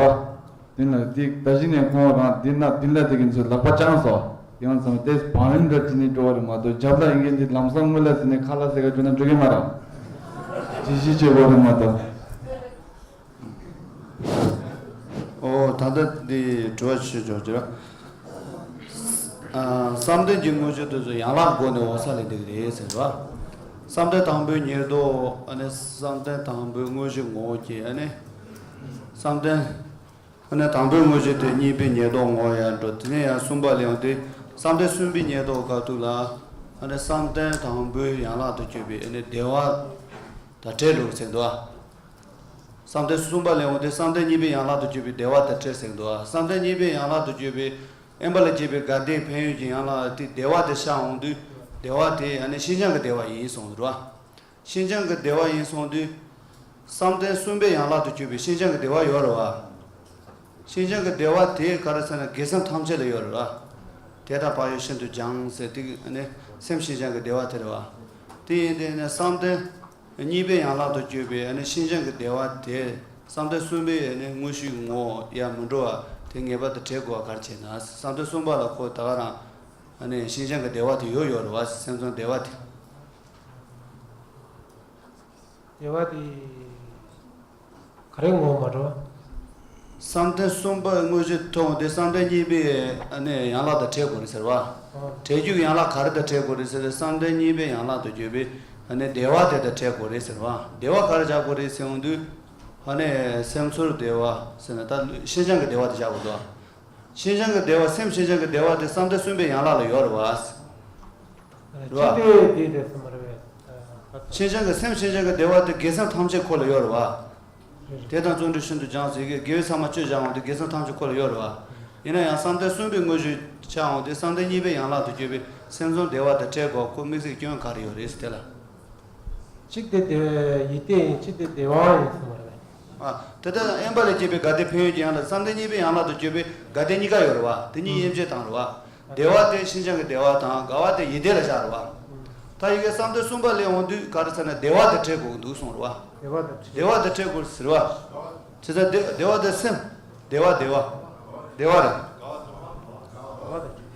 བ། དེ་ལ་དེ་ད་གཞི་ནས་ཁོང་རང་དེ་ན་དེ་ལ་དེ་གི་ཚོ་ལག་པ་བཅངས་སོ། ཡང་ཙམ་དེ་བང་རིམ་འདྲ་དེ་ནས་འགྲོ་བ་རེད་མ་གཏོགས་རྒྱབ་ལ་ཡིན་གྱི་འདི་ལམ་སང་དངུལ་ལ་ཟིན་ནས་ཁ་ལ་ཟེར་ག་འགྲོ་ན་འགྲོ་གི་མ་རེད། ཇི་ཞིག་བྱེད་དགོས་རེད་མ་གཏོགས། ཨོ་ད་ལྟ་འདི་དྲི་བ་ཞུ་ཆོག་ཅིག་ར། ཨ་བསམ་གཏན་གྱི་དངོས་གཞི་དེ་ཚོ་ཡན་ལག་སྒོ་ནས་འོག་ས་ལས་འདི་རེད་ཟེར་བ། བསམ་གཏན་དང་པོའི་ཉེར་བསྡོགས་ཨ་ནི་བསམ་གཏན་དང་པོའི་དངོས་གཞི་ངོ་བོ་གྱི་ཨ་ནི་བསམ་གཏན་ཨ་ནི་དང་པོའི་དངོས་གཞི་དེ་གཉིས་པའི་ཉེར་བསྡོགས་ངོ་བོ་ཡང་འགྲོ། དེ་ནས་ཡང་གསུམ་པ་ལ་ཡང་དེ་བསམ་གཏན་གསུམ་པའི་ཉེར་བསྡོགས་སྐབས་དུས་ལ་ཨ་ནི་བསམ་གཏན་དང་པོའི་ཡན་ལག་ཏུ་གྱུར་པའི་ཨ་ནི་བདེ་བ་དང་བྲལ་འགྲོ་ཟེར་འདུག་ཨ། བསམ་གཏན་གསུམ་པ་ལས་འོང་དུས་བསམ་གཏན་གཉིས་པའི་ཡན་ལག་ཏུ་གྱུར་པའི་བདེ་བ་དང་བྲལ་ཟེར་འདུག་ཨ། བསམ་གཏན་གཉིས་པའི་ཡན་ལག་ཏུ་གྱུར་པའི་དབེན་པ་ལས་སྐྱེས་པའི་དགའ་བདེའི་ཕན་ཡོན་གྱི་ཡན་ལག་དེ་བདེ་བ་དེ་ཤར་འོང་དུས་བདེ་བ་དེ་ཨ་ནི་ཤིན་སྦྱངས་ཀྱི་བདེ་བ་ཡིན་གསུངས་འདུག་ཨ། ཤིན་སྦྱངས་ཀྱི་བདེ་བ་ཡིན་གསུངས་དུས། བསམ་གཏན་གསུམ་པའི་ཡན་ལག་ཏུ་གྱུར་པའི་ཤིན་སྦྱངས་ཀྱི་བདེ་བ་ཡོད་རེད་བ། ཤིན་སྦྱངས་ཀྱི་བདེ་བ་དེ་ག་རེ་ཟེར་ན་དགེ་སེམས་ཐམས་ཅད་ལ་ཡོད་རེད་བ། དེ་དག་བག་ཡོད་ཤིན་ཏུ་སྦྱངས་ཟེར་དེ་ནི་སེམས་ཤིན་སྦྱངས་ཀྱི་བདེ་བ་དེ་རེད་བ། དེ་ཡིན་དུས་ནི་བསམ་གཏན་གཉིས་པའི་ཡན་ལག་ཏུ་གྱུར་པའི་ནི་ཤིན་སྦྱངས་ཀྱི་བདེ་བ་དེ་བསམ་གཏན་གསུམ་པའི་ནི་དངོས་གཞིའི་ངོ་བོ་ཡང་མི་འགྲོ་བ་དེ་ངེས་པར་དུ་བྲལ་དགོས་པ་ག་རེ་བྱས་ན། བསམ་གཏན་གསུམ་པ་ལ་ཁོ་ད་ག་རང་ནི་ཤིན་སྦྱངས་ཀྱི་བདེ་བ་དེ་ཡོད་ཡོད་རེད་བ། སེམས་ཙམ་བདེ་བ་དེ། བདེ་བ་དེ་ག་རེ་ངོ་བོ་མ་འགྲོ། བསམ་གཏན་གསུམ་པ་དངོས་གཞི་མཐོང་དེ་བསམ་གཏན་གཉིས་པའི་ཨ་ནི་ཡན་ལག་དང་བྲལ་དགོས་རེད་ཟེར་བ། ཨ། བྲལ་རྒྱུ་གི་ཡན་ལག་ག་རེ་དང་བྲལ་དགོས་རེད་ཟེར་ཏེ་བསམ་གཏན་གཉིས་པའི་ཡན་ལག་ཏུ་གྱུར་པའི་ཨ་ནི་བདེ་བ་དེ་དང་བྲལ་དགོས་རེད་ཟེར་བ། བདེ་བ་ག་རེ་བྱ་དགོས་རེད་ཟེར་འོང་དུས་ཨ་ནི་སེམས་ཚོར་བདེ་བ་ཟེར་ན་ད་ཤིན་སྦྱངས་ཀྱི་བདེ་བ་དེ་བྱ་དགོས་འདུག་ཤིན་སྦྱངས་ཀྱི་བདེ་བ་སེམས་ཤིན་སྦྱངས་ཀྱི་བདེ་བ་དེ་བསམ་གཏན་གསུམ་པའི་ཡན་ལག་ལ་ཡོད་རེད་བ། རེད་བ། ཅི་སྟེ་དེ་རེད་ཟེར་མ་རེད་བས། ཤེས་བྱ་གི་སེམས་ཤེས་བྱ་གི་བདེ་བ་དེ་དགེ་སེམས་ཐམས་ཅད་ཁོ་ལ་ཡོད་རེད་བ། དེ་དང་བརྩོན་འགྲུས་ཤིན་ཏུ་སྦྱངས་ཟེར་གི་དགེ་བའི་ཚང་མ་སྤྱོད་བྱ་འོང་དུས་དགེ་སེམས་ཐམས་ཅད་ཁོ་ལ་ཡོད་རེད་བ། ཡིན་ན་ཡང་བསམ་གཏན་གསུམ་པའི་དངོས་གཞི་ཆགས་འོང་དུས་བསམ་གཏན་གཉིས་པའི་ཡན་ལག་ཏུ་གྱུར་པའི་སེམས་ཙམ་བདེ་བ་དང་བྲལ་དགོས་ཁོ་དམིགས་བསལ་སྐྱོན་ག་རེ་ཡོད་རེད་ཟེར་དེ་ལ། གཅིག་དེ་བདེ་བའི་ཡིད་བདེ་ཡིན་གཅིག་དེ་བདེ་བའང་ཡིན་ཟེར་བ་རེད་བས། ཨ། དེ་ལྟར་དབེན་པ་ལས་སྐྱེས་པའི་དགའ་བདེའི་ཕན་ཡོན་གྱི་ཡན་ལག་བསམ་གཏན་གཉིས་པའི་ཡན་ལག་ཏུ་གྱུར་པའི་དགའ་བདེ་གཉིས་ཀ་ཡོད་རེད་བ། དེ་གཉིས་དབྱེ་འབྱེད་དང་རེད་བ། བདེ་བ་དེ་ཤིན་སྦྱངས་ཀྱི་བདེ་བ་དང་དགའ་བ་དེ་ཡིད་བདེ་ལ་བཞག་རེད་བ། ད་ཡི་གེ་བསམ་གཏན་གསུམ་པ་ལས་འོང་དུས་ག་རེ་ཟེར་ན་བདེ་བ་དེ་འཕྲད་དགོས་ཀྱི་འདུག་གསུངས་རེད་བ། བདེ་བ་དེ་འཕྲད་དགོས་ཟེར་བ། བྱས་ཙང་བདེ་བདེ་བ་དེ་སེམས། བདེ་བ་བདེ་བ། བདེ་བ་རེད།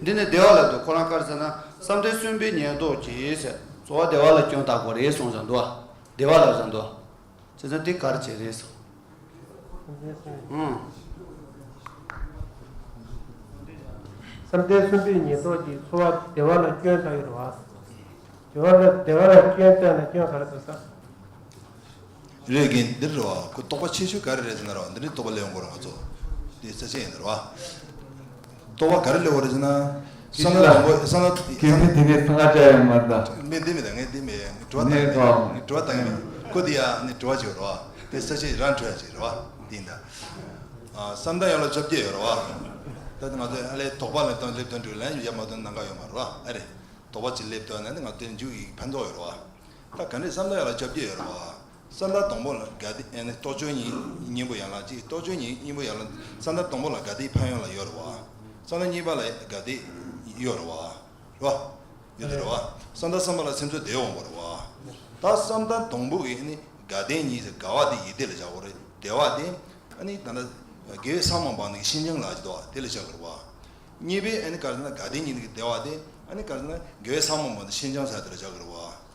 འདི་ནི་བདེ་བ་ལ་འདུག་ཁོ་རང་ག་རེ་ཟེར་ན་བསམ་གཏན་གསུམ་པའི་ཉེར་བསྡོགས་ཀྱིས་ཟེར་གཙོ་བོ་བདེ་བ་ལ་སྐྱོན་བཏགས་དགོས་རེད་གསུངས་ཙང་འདུག་བ། བདེ་བ་ལ་ཟེར་འདུག་བྱས་ཙང་འདི་ག་རེ་བྱས་རེད་ཟེར། ཨང་། བསམ་གཏན་གསུམ་པའི་ཉེར་བསྡོགས་ཀྱིས་ཚོར་བ་བདེ་བ་ལ་སྐྱོན་བཏགས་ཡོད་རེད་བ། བདེ་བ་ལ་བདེ་བ་ལ་སྐྱོན་བཏགས་ན་སྐྱོན་ག་རེ་བཏགས་ས། རེད་གི་འདིར་རེད་བ། ཁོ་རྟོག་པ་ཆེ་ཤོས་ག་རེ་རེད་ཟེར་ན་རེད་བ། འདི་འདྲའི་རྟོག་པ་སླེབས་ཡོང་གི་རེད་ང་ཚོ། འདི་ས་ཆ་ཡིན་འདིར་བ། རྟོག་པ་ག་རེ་སླེབས་ཡོང་རེད་ཟེར་ན། བསམ་བློ་དང་པོ་བསམ་བློ་གལ་སྲིད་དེ་ནས་ཚང་ཁ་བཅའ་ཡོད་མ་རེད་ད། མི་འདི་མི་ད་ངས་འདི་མི་ངས་དྲི་བ་བཏང་གི་མེད། ངས་དྲི་བ་བཏང་གི་མེད། ཁོ་འདི་ཡང་ནི་དྲི་བ་ཅིག་ཡོད་རེད་བ། དེ་ས་ཆ་རང་འཕྲོད་ཡ་ཅིག་རེད་བ། འདི་ཡིན་ད། ཨ། བསམ་གཏན་ཡན་ལག་བཅོ་བརྒྱད་ཡོད་རེད་བ། ད་ང་ཚོ་ཨ་ལས་དོགས་པ་ལ་དང་སླེབས་དོན་དྲུག་ལན་ཡོད་མ་དོན་ནམ་མཁའ་ཡོད་མ་རེད་བ། ཨ་རེད། དོགས་པ་ཅིག་སླེབས་དོན་ན་ནི་ང་དེ་མཇུག་ཡིག་ཕན་ཐོགས་ཡོད་རེད་བ། ད་ག་འདྲས་བསམ་གཏན་ཡན་ལག་བཅོ་བརྒྱད་ཡོད་རེད་བ། བསམ་གཏན་དང་པོ་ལ་དགའ་བདེ་ཨ་ནི་རྟོག་དཔྱོད་གཉིས་གཉིས་པོ་ཡན་ལག་གཅིག་རྟོག་དཔྱོད་གཉིས་གཉིས་པོ་ཡན་ལག་བསམ་གཏན་དང་པོ་ལ་དགའ་བདེའི་ཕན་ཡོན་ལ་ཡོད་རེད་བ། བསམ་གཏན་གཉིས་པ་ལ་དགའ་བདེ་ཡོད་རེད་བ། རེད་བ། ཡོད་དེ་རེད་བ། བསམ་གཏན་གསུམ་པ་ལ་སེམས་ཚོར་བདེ་འོང་བ་རེད་བ། ད་བསམ་གཏན་དང་པོ་གི་ཨ་ནི་དགའ་བདེ་གཉིས་ཟེར་དགའ་བ་དེ་ཡིད་བདེ་ལ་བཞག་དགོས་རེད། བདེ་བ་དེ་ཨ་ནི་ད་ལྟ་དགེ་བའི་ས་མང་པོ་ནི་ཤིན་སྦྱངས་ལ་ཟེར་དོ་དེ་ལ་བཞག་དགོས་རེད་བ། གཉིས་པའི་ཨ་ནི་ག་རེ་ཟེར་ན་དགའ་བདེ་གཉིས་ནི་བདེ་བ་དེ་ཨ་ནི་ག་རེ་ཟེར་ན་དགེ་བའི་ས་མང་པོ་ནི་ཤིན་སྦྱངས་ཟེར་དེ་ལ་བཞག་དགོས་རེད་བ།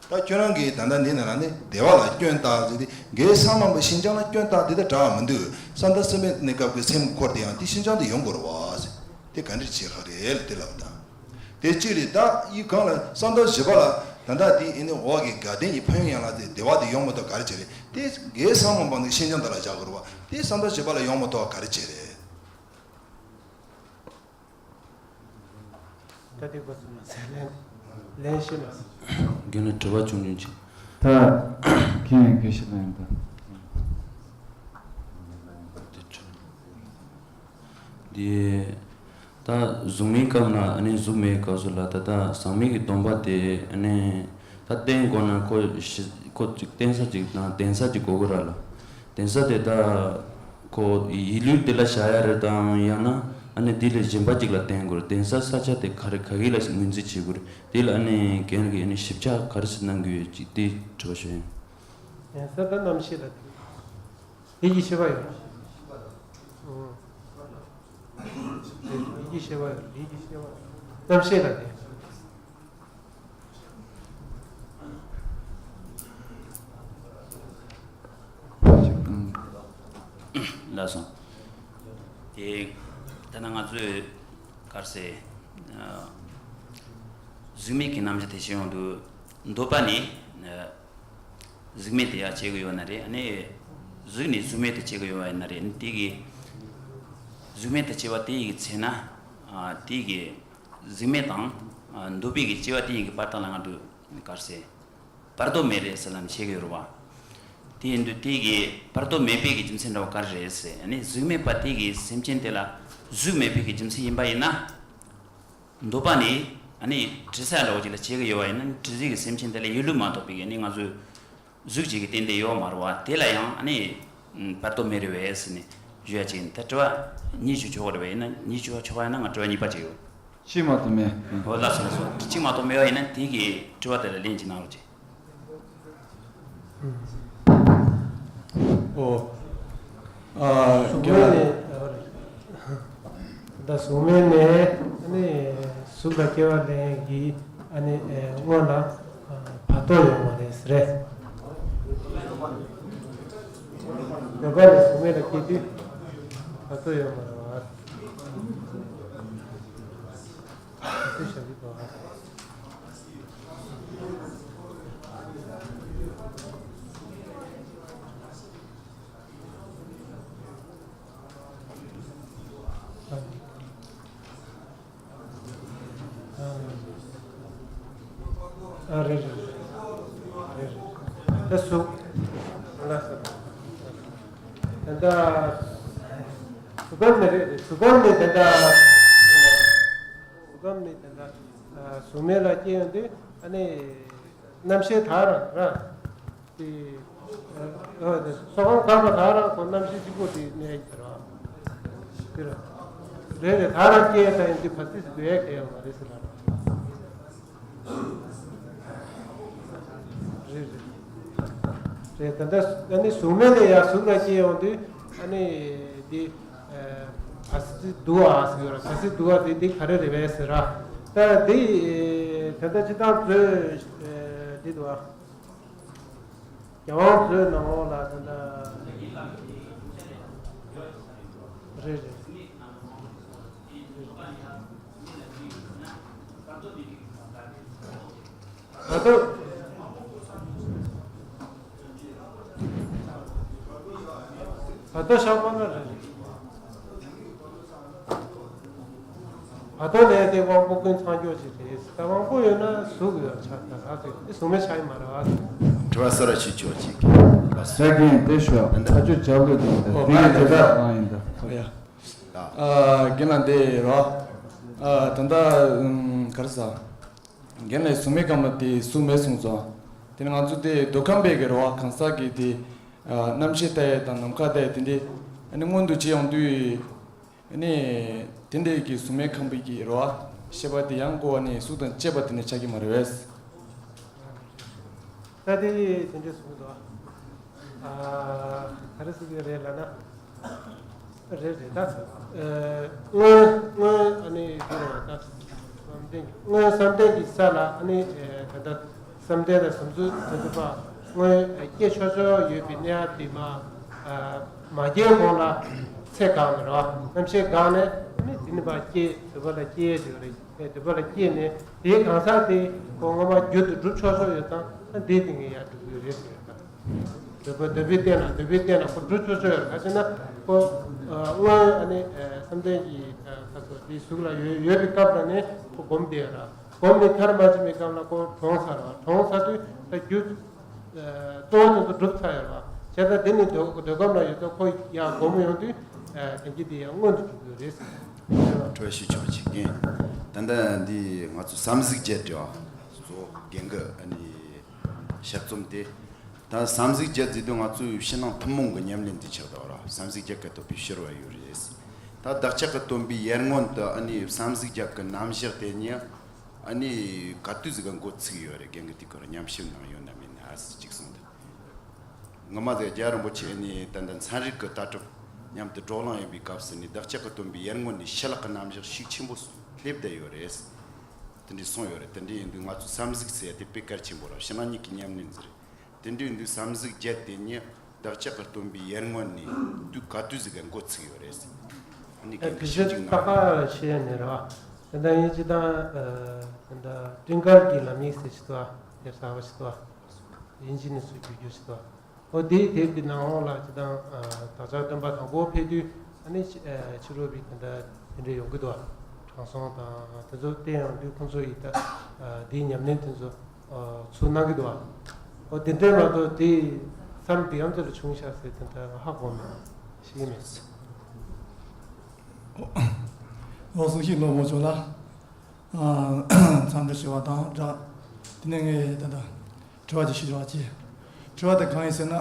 ད་ཁྱོད་རང་གིས་ད་ལྟ་འདི་ནང་ལ་ནི་བདེ་བ་ལ་སྐྱོན་བཏགས་ཟེར་ཏེ་དགེ་བའི་ས་མང་པོ་ཤིན་སྦྱངས་ལ་སྐྱོན་བཏགས་དེ་དང་འདྲ་བ་མི་འདུག་བསམ་གཏན་གསུམ་པའི་གནས་སྐབས་ཀྱི་སེམས་འཁོར་དེ་ཡང་དེ་ཤིན་སྦྱངས་དེ་ཡོང་དགོས་རེད་བ། དེ་ག་འདྲ་བྱེད་ཁག་རེད་ལ་དེ་ལབ་དང་། དེ་གཅིག་རེད། ད་ཡིག་གང་ལ་བསམ་གཏན་བཞི་པ་ལ་ ད་ལྟ་དེ་ཨེ་ནི་འོག་གི་དགའ་ལྡན་གྱི་ཕན་ཡོན་ཡན་ལག་དེ་བདེ་བ་དེ་ཡོང་མ་ཐུབ་ག་རེ་བྱས་རེད། དེ་གའི་བསམ་བློ་འབངས་ནི་ཤིན་སྦྱངས་དེ་ལ་བཞག་དགོས་རེད་བ། དེ་བསམ་པ་བྱེད་པ་ལ་ཡོང་མ་ཐུབ་ག་རེ་བྱས་རེད། ད་དེ་གོ་སོང་མ་ཟད་ལན་ལན་ཤེས་མ་སོང་། རྒན་ལ་དྲི་བ་ཆུང་ཆུང་ཅིག་ད་ཁྱེད་ཡང་དགེ་བཤེས་ལ་ཡིན་ད། འདི་ད་གཟུགས་མེད་སྐབས་ན་ཨ་ནི་གཟུགས་མེད་སྐབས་སུ་ལ་ད་ལྟ་ཟག་མེད་ཀྱི་སྡོམ་པ་དེ་ཨ་ནི་ད་བསྟེན་དགོས་ན་ཁོ་ཤི་ཁོ་ཅིག་བསྟེན་ས་ཅིག་དང་གདན་ས་ཅིག་དགོས་ཀྱི་ར་ལ། གདན་ས་དེ་ད་ཁོ་ཡིད་ལུས་དེ་ལ་བཞག་ཡ་རེད་དམ། ཡང་ན་ཨ་ནི་དེ་ལས་གཞན་པ་ཅིག་ལ་བསྟེན་དགོས་རེད། གདན་ས་ས་ཆ་དེ་ག་རེ་ག་གི་ལ་ངོས་འཛིན་བྱེད་དགོས་རེད། དེ་ལ་ཨ་ནི་རྒན་གྱིས་ཨ་ནི་ཞིབ་ཆ་ག་རེ་ཞིག་གནང་གི་ཡོད་ཅིག་དེ་དྲི་བ་ཞུ་ཡིན། གདན་ས་ད་རྣམ་ཤེས་ལ་དེ་ཡིད་ཀྱི་ཤེས་པ་ཡོད། ཡིད་ཀྱི་ཤེས་པ་ཡོད། ཡིད་ཀྱི་ཤེས་པ་རྣམ་ཤེས་ལ་དེ། ལགས་སོ། དེ་ད་ནང་ང་ཚོས་ག་རེ་ཟེར། གཟུགས་མེད་ཀྱི་རྣམ་གཞག་དེ་བཤད་ཡོང་དུས་འདོད་པ་ནི་གཟུགས་མེད་དེ་ཡང་བྱེད་ཀྱི་ཡོད་ན་རེད། ཨ་ནི་གཟུགས་ནི་གཟུགས་མེད་དུ་བྱེད་ཀྱི་ཡོད་པ་ཡིན་ན་རེད། དེ་གི་གཟུགས་མེད་དུ་བྱེད་པ་དེ་ཡི་ཚེ་ན་དེ་གི་གཟུགས་མེད་དང་འདོད་པའི་གི་སྐྱེ་བ་དེ་ཡི་གི་བར་དག་ལ་ང་ཚོས་ག་རེ་ཟེར། བར་དོ་མེད་རེད་ཟེར་ལབ་བྱེད་ཀྱི་ཡོད་རེད་བ། དེ་ཡིན་དུས་དེ་གི་བར་དོ་མེད་པའི་གི་རྒྱུ་མཚན་འདྲ་བ་ག་རེ་རེད་ཟེར། ཨ་ནི་གཟུགས་མེད་པ་དེ་གི་སེམས་ཅན་དེ་ལ་གཟུགས་མེད་པའི་གི་རྒྱུ་མཚན་ཡིན་པ་ཡིན་ན། འདོད་པ་ནི་ཨ་ནི་དྲི་ཟ་འདྲ་བོ་ཅིག་ལ་བྱེད་ཀྱི་ཡོད་པ་ཡིན་ན། དྲི་ཟའི་གི་སེམས་ཅན་དེ་ལ་ཡིད་ལུས་མ་གཏོགས་པའི་གི་ཨ་ནི་ང་ཚོའི་གཟུགས་ཅིག་གི་རྟེན་དེ་ཡོད་མ་རེད་བ། དེ་ལ་ཡང་ཨ་ནི་བར་དོ་མེད་རེད་པས་ཟེར་ནས་ཞུ་ཡ་ཅིག་ཡིན། ད་དྲི་བ་གཉིས་ཤིག་ཆོག་གི་རེད་པ། ཡིན་ན་གཉིས་ཆོག་ཆོག་པ་ཡིན་ན་ང་དྲི་བ་གཉིས་པ་ཅིག་ཡོད། གཅིག་མ་གཏོགས་མེད། འོ་ལགས་སོ་ལགས་སོ། གཅིག་མ་གཏོགས་མེད་པ་ཡིན་ན་དེ་གི་དྲི་བ་དེ་ལ་ལན་ཅིག་གནང་རོགས་གྱིས། ཨོ། ཨ། གཟུགས་མེད་ནས། ད་གཟུགས་མེད་ནས་ཨ་ནི་གཟུགས་ལ་སྐྱེ་བ་ལེན་གྱི་ཨ་ནི་སྔོན་ལ་བར་དོ་ཡོད་མ་རེད་ཟེར། འདོད་པ་ནས་གཟུགས་མེད་ལ་སྐྱེ་དུས་བར་དོ་ཡོད་མ་རེད་བ། བར་དོ་བཞག་གི་འདུག་ཨ། ཨ། རེད་རེད་རེད། རེད་རེད། ད་གཟུགས། ལགས་སོ། ད་ལྟ་གཟུགས་ཁམས་ནི་རེད་རེད། གཟུགས་ཁམས་ནི་ད་ལྟ། གཟུགས་ཁམས་ནི་ད་ལྟ་གཟུགས་མེད་ལ་སྐྱེ་ཡོང་དུས་ཨ་ནི་རྣམ་ཤེས་དག་རང་རང་། དེ། ཨ། དེ་ཚོགས་ཁང་གང་ལ་དག་རང་ཁོ་རྣམ་ཤེས་གཅིག་པོ་དེ་གནས་ཡིན་ཟེར་བ། དེ་ར། རེད་རེད། དག་རང་སྐྱེ་ཡ་ད་ཡིན་དུས་བར་ཆད་ཞིག་དགོས་ཡ་གལ་ཡོད་མ་རེད་ཟེར་ལ། རེད་རེད། རེད། ད་ལྟ་ཨ་ནི་གཟུགས་མེད་ནས་ཡང་གཟུགས་ལ་སྐྱེ་ཡོང་དུས་ཨ་ནི་དེ། ཨ། བར་སྲིད་འདུལ་བ་ཟེར་ཡོད་ར། བར་སྲིད་འདུལ་བ་དེ་དེ་ག་རེ་རེད་པས་ཟེར་ར། ད་དེ་ད་ལྟ་སྤྱིར་བཏང་བཟོས་དེ་འདུག་བ། རྒྱལ་དབང་མཛོད་ནང་ལོགས་ལ་ད་ལྟ་རེད་རེད། ད་ལྟ་ད་ལྟ་ཤག་པ་ན་རེད། བར་དོ་ལས་དེ་དབང་པོ་ཀུན་ཚང་སྐྱོ་ཞིག་རེད། ད་དབང་པོ་ཡོད་ན་གཟུགས་ཡོད་ཆགས་ད་ལྷག་ཚོད་དེ་གཟུགས་མེད་ཆགས་ཡི་མ་རེད་བ། དྲི་བ་གསར་བ་ཞིག་ཞུ་བ་ཅིག་ས་རྒན་དེ་ཞུ་བ་ཚ་ཆུ་རྒྱབ་ལོས་དང་ཨོ་དེ་ང་ཡི་དེ་རེད་དག་ཨང་ཡིན་ད། ཨ། རྒན་ལགས་འདི་རོ། ཨ། ད་ལྟ་ག་རེ་ཟ། རྒན་ལགས་གཟུགས་མེད་ཁམས་ལ་དེ་གཟུགས་མེད་གསུངས་སོང་། དེ་ནི་ང་ཚོ་དེ་འདོད་ཁམས་པའི་གི་རོ་བ་གང་ཟག་གི་དེ། ཨ། རྣམ་ཤེས་ལྟ་ཡས་དང་ནམ་མཁའ་ལྟ་ཡས་དེ་འདྲས་ཨ་ནི་མངོན་དུ་བྱེད་ཡོང་དུས། ཨ་ནི་དེ་འདྲས་ཀྱི་གཟུགས་མེད་ཁམས་པའི་གི་རོ་བ་ཤེས་པ་དེ་ཡང་ཀོ་བ་ནི་གཟུགས་དང་བཅས་པ་དེ་ནི་ཆགས་ཀྱི་མ་རེད་པས། ད་དེ་དེ་འདྲས་གསུངས་འདུག་ཨ། ག་རེ་གསུང་གི་རེད་ལབ་ན། རེད་རེད་ད། ཨ། སྔོན་སྔོན་ཨ་ནི་དེ་རེད་ད། བསམ་གཏན་གྱི་སྔོན་བསམ་གཏན་གྱི་ས་ལ་ཨ་ནི་ད་ལྟ་བསམ་གཏན་དང་བསམ་ཚུལ་དེ་ཚོ་ཕར་སྔོན་སྐྱེ་ཆོག་ཆོག་ཡོད་པའི་གནས་སྐབས་དེ་མ། ཨ། མ་སྐྱེས་གོང་ལ་ ཚེ་འགག་ནས་རེད་བ། རྣམ་ཤེས་འགག་ནས་ཨ་ནི་དེ་ནི་ཕར་སྐྱེ་འདོད་པ་ལ་སྐྱེ་ཡས་ཅིག་རེད། འདོད་པ་ལ་སྐྱེས་ནས་དེའི་གང་ཟག་དེ་ཁོ་སྔོན་མ་རྒྱུན་དུ་སྒྲུབ་ཆོག་ཆོག་ཡོད་ཙང་ཨ་འདི་དེ་ངས་ཡར་སྒྲུབ་ཀྱི་ཡོད་རེད་ཟེར་ཡོད་པ། འདོད་པ་འདོད་པའི་རྟེན་ལ་འདོད་པའི་རྟེན་ལ་ཁོ་སྒྲུབ་ཆོག་ཆོག་ཡོད་རེད། ག་ཅེ་ན་ཁོ་སྔོན་ཨ་ནི་བསམ་གཏན་གྱི་ཁ་སོ་དེའི་གཟུགས་ལ་ཡོད་ཡོད་པའི་སྐབས་ལ་ནི་ཁོ་སྒོམ་བསྡད་ཡོད་རེད། སྒོམ་ནས་མཐར་མ་ཕྱིན་པའི་སྐབས་ལ་ཁོ་གྲོངས་ཚར་བ། གྲོངས་ཚར་དུས་ད་རྒྱུ་གཙོ་བོ་དེ་ཚོ་གྲུབ་ཚར་ཡོད་རེད་བ། བྱས་ཙང་དེ་ནི་འདོད་འདོད་ཁམས་ལ་ཡོད་ཙང་ཁོ་ཡང་སྒོམ་ཡོང་དུས་དེ་གྱི་དེ་ཡང་མངོན་དུ་འགྱུར་གྱི་རེད་ཟེར། ཁྲོ་ཞུ་ཆོག་ཅིག་རྒན། ད་ལྟ་འདི་ང་ཚོ་བསམ་གཟིགས་བརྒྱད་དེ་བ་གཙོ་བོ་རྒན་གྱི་ཨ་ནི་ཞལ་རྩོམ་དེ། ད་བསམ་གཟིགས་བརྒྱད་ཟེར་དུས་ང་ཚོའི་ཕྱི་ནང་ཐུན་མོང་གི་ཉམས་ལེན་འདི་ཆགས་འདུག་ར། བསམ་གཟིགས་བརྒྱད་ཀྱིས་བསྟོད་པའི་ཕྱི་རོལ་ཡུལ་རེད། ད་བདག་ཅག་གི་སྟོན་པའི་ཡར་སྔོན་དུ་ཨ་ནི་བསམ་གཟིགས་བརྒྱད་ཀྱི་རྣམ་གཞག་དེ་ཉིད་ཨ་ནི་ག་དུས་ཟིག་ག་འགོ་ཚུགས་ཡོད་རེད། རྒན་གྱིས་དེ་སྐོར་ཉམས་ཞིབ་གནང་ཡོད་ན་མེད་ན་ཨ་ཙི་ཅིག་གསུངས་དང་། ངོ་མ་དེ་རྒྱལ་བ་རིན་པོ་ཆེ་ཨ་ནི་ད་ལྟ་ཚན་རིག་གི་ལྟ་གྲུབ་མཉམ་དུ་བགྲོ་གླེང་ཡིན་པའི་སྐབས་སུ་ནི་བདག་ཅག་གི་སྟོན་པའི་ཡར་སྔོན་ནས་ཕྱི་ལོགས་ཀྱི་རྣམ་གཞག་ཤུགས་ཆེན་པོ་སླེབས་བསྡད་ཡོད་རེད། དེ་འདྲའི་གསུངས་ཡོད་རེད། དེ་འདྲའི་ཡིན་དུས་ང་ཚོ་བསམ་གཟིགས་ཟེར་ཡ་དེ་དཔེ་གལ་ཆེན་པོ་རེད། ཕྱི་ནང་གཉིས་ཀྱི་ཉམས་ལེན་ཟེར། དེ་འདྲའི་འདུག་བསམ་གཟིགས་བརྒྱད་དེ་ཉིད་བདག་ཅག་གི་སྟོན་པའི་ཡར་སྔོན་ནས་དུས་ག་དུས་ཟིག་ག་འགོ་ཚུགས་ཡོད་རེད། ཨ་ནི་ཨ་རྒན་གྱིས་དེ་ཞིབ་ཅིག་གནང་ད་ག་ཤེས་ཡ་མེད་ར། དེ་འདྲ་ཡིན་ཅི་དང་དེ་འདྲ་སྤྲིན་དཀར་གྱི་ལམ་ཡིག་ཟེར་ཅི་ཏོ་ཨ་དེབ་གསར་པ་ཅི་ཏོ་ཨ་དབྱིན་ཇི་ནས་སུ་བསྒྱུར་རྒྱུ་ཅི་ཏོ་ཨ། ཨོ་དེའི་དེབ་ཀྱི་ནང་ལོགས་ལ་ཅི་དང་བདག་ཅག་སྟོན་པ་དང་པོ་ཕེབས་དུས་ཨ་ནི་ཕྱི་རོལ་པའི་དེ་འདྲ་དེ་འདྲ་ཡོང་གི་འདུག་ཨ། དྲང་སྲོང་དང་དེ་ཚོ་བསྟན་ཡོང་དུས་ཁོང་ཚོ་ཡི་ད་དེའི་ཉམས་ལེན་དེ་ཚོ། ཚུར་གནང་གི་འདུག་བ། འོ་དེ་འདྲའི་མ་གཏོགས་དེ་མཚམས་དེ་ཡང་དེ་ལ་བྱུང་ཤག་ཟེར་དེ་འདྲ་ཧ་གོ་མེད། ཤེས་ཀྱི་མེད། ཨོ་གསུང་བཤད་ལོ་མོ་ཆོག་ལ། མཚམས་འདིར་ཞུ་བ་དང་སྦྲགས། དེ་ནས་ངས་ད་ལྟ་དྲི་བ་ཅིག་ཞུ་རོགས་གྱིས། དྲི་བ་དེ་གང་ཡིན་ཟེར་ན།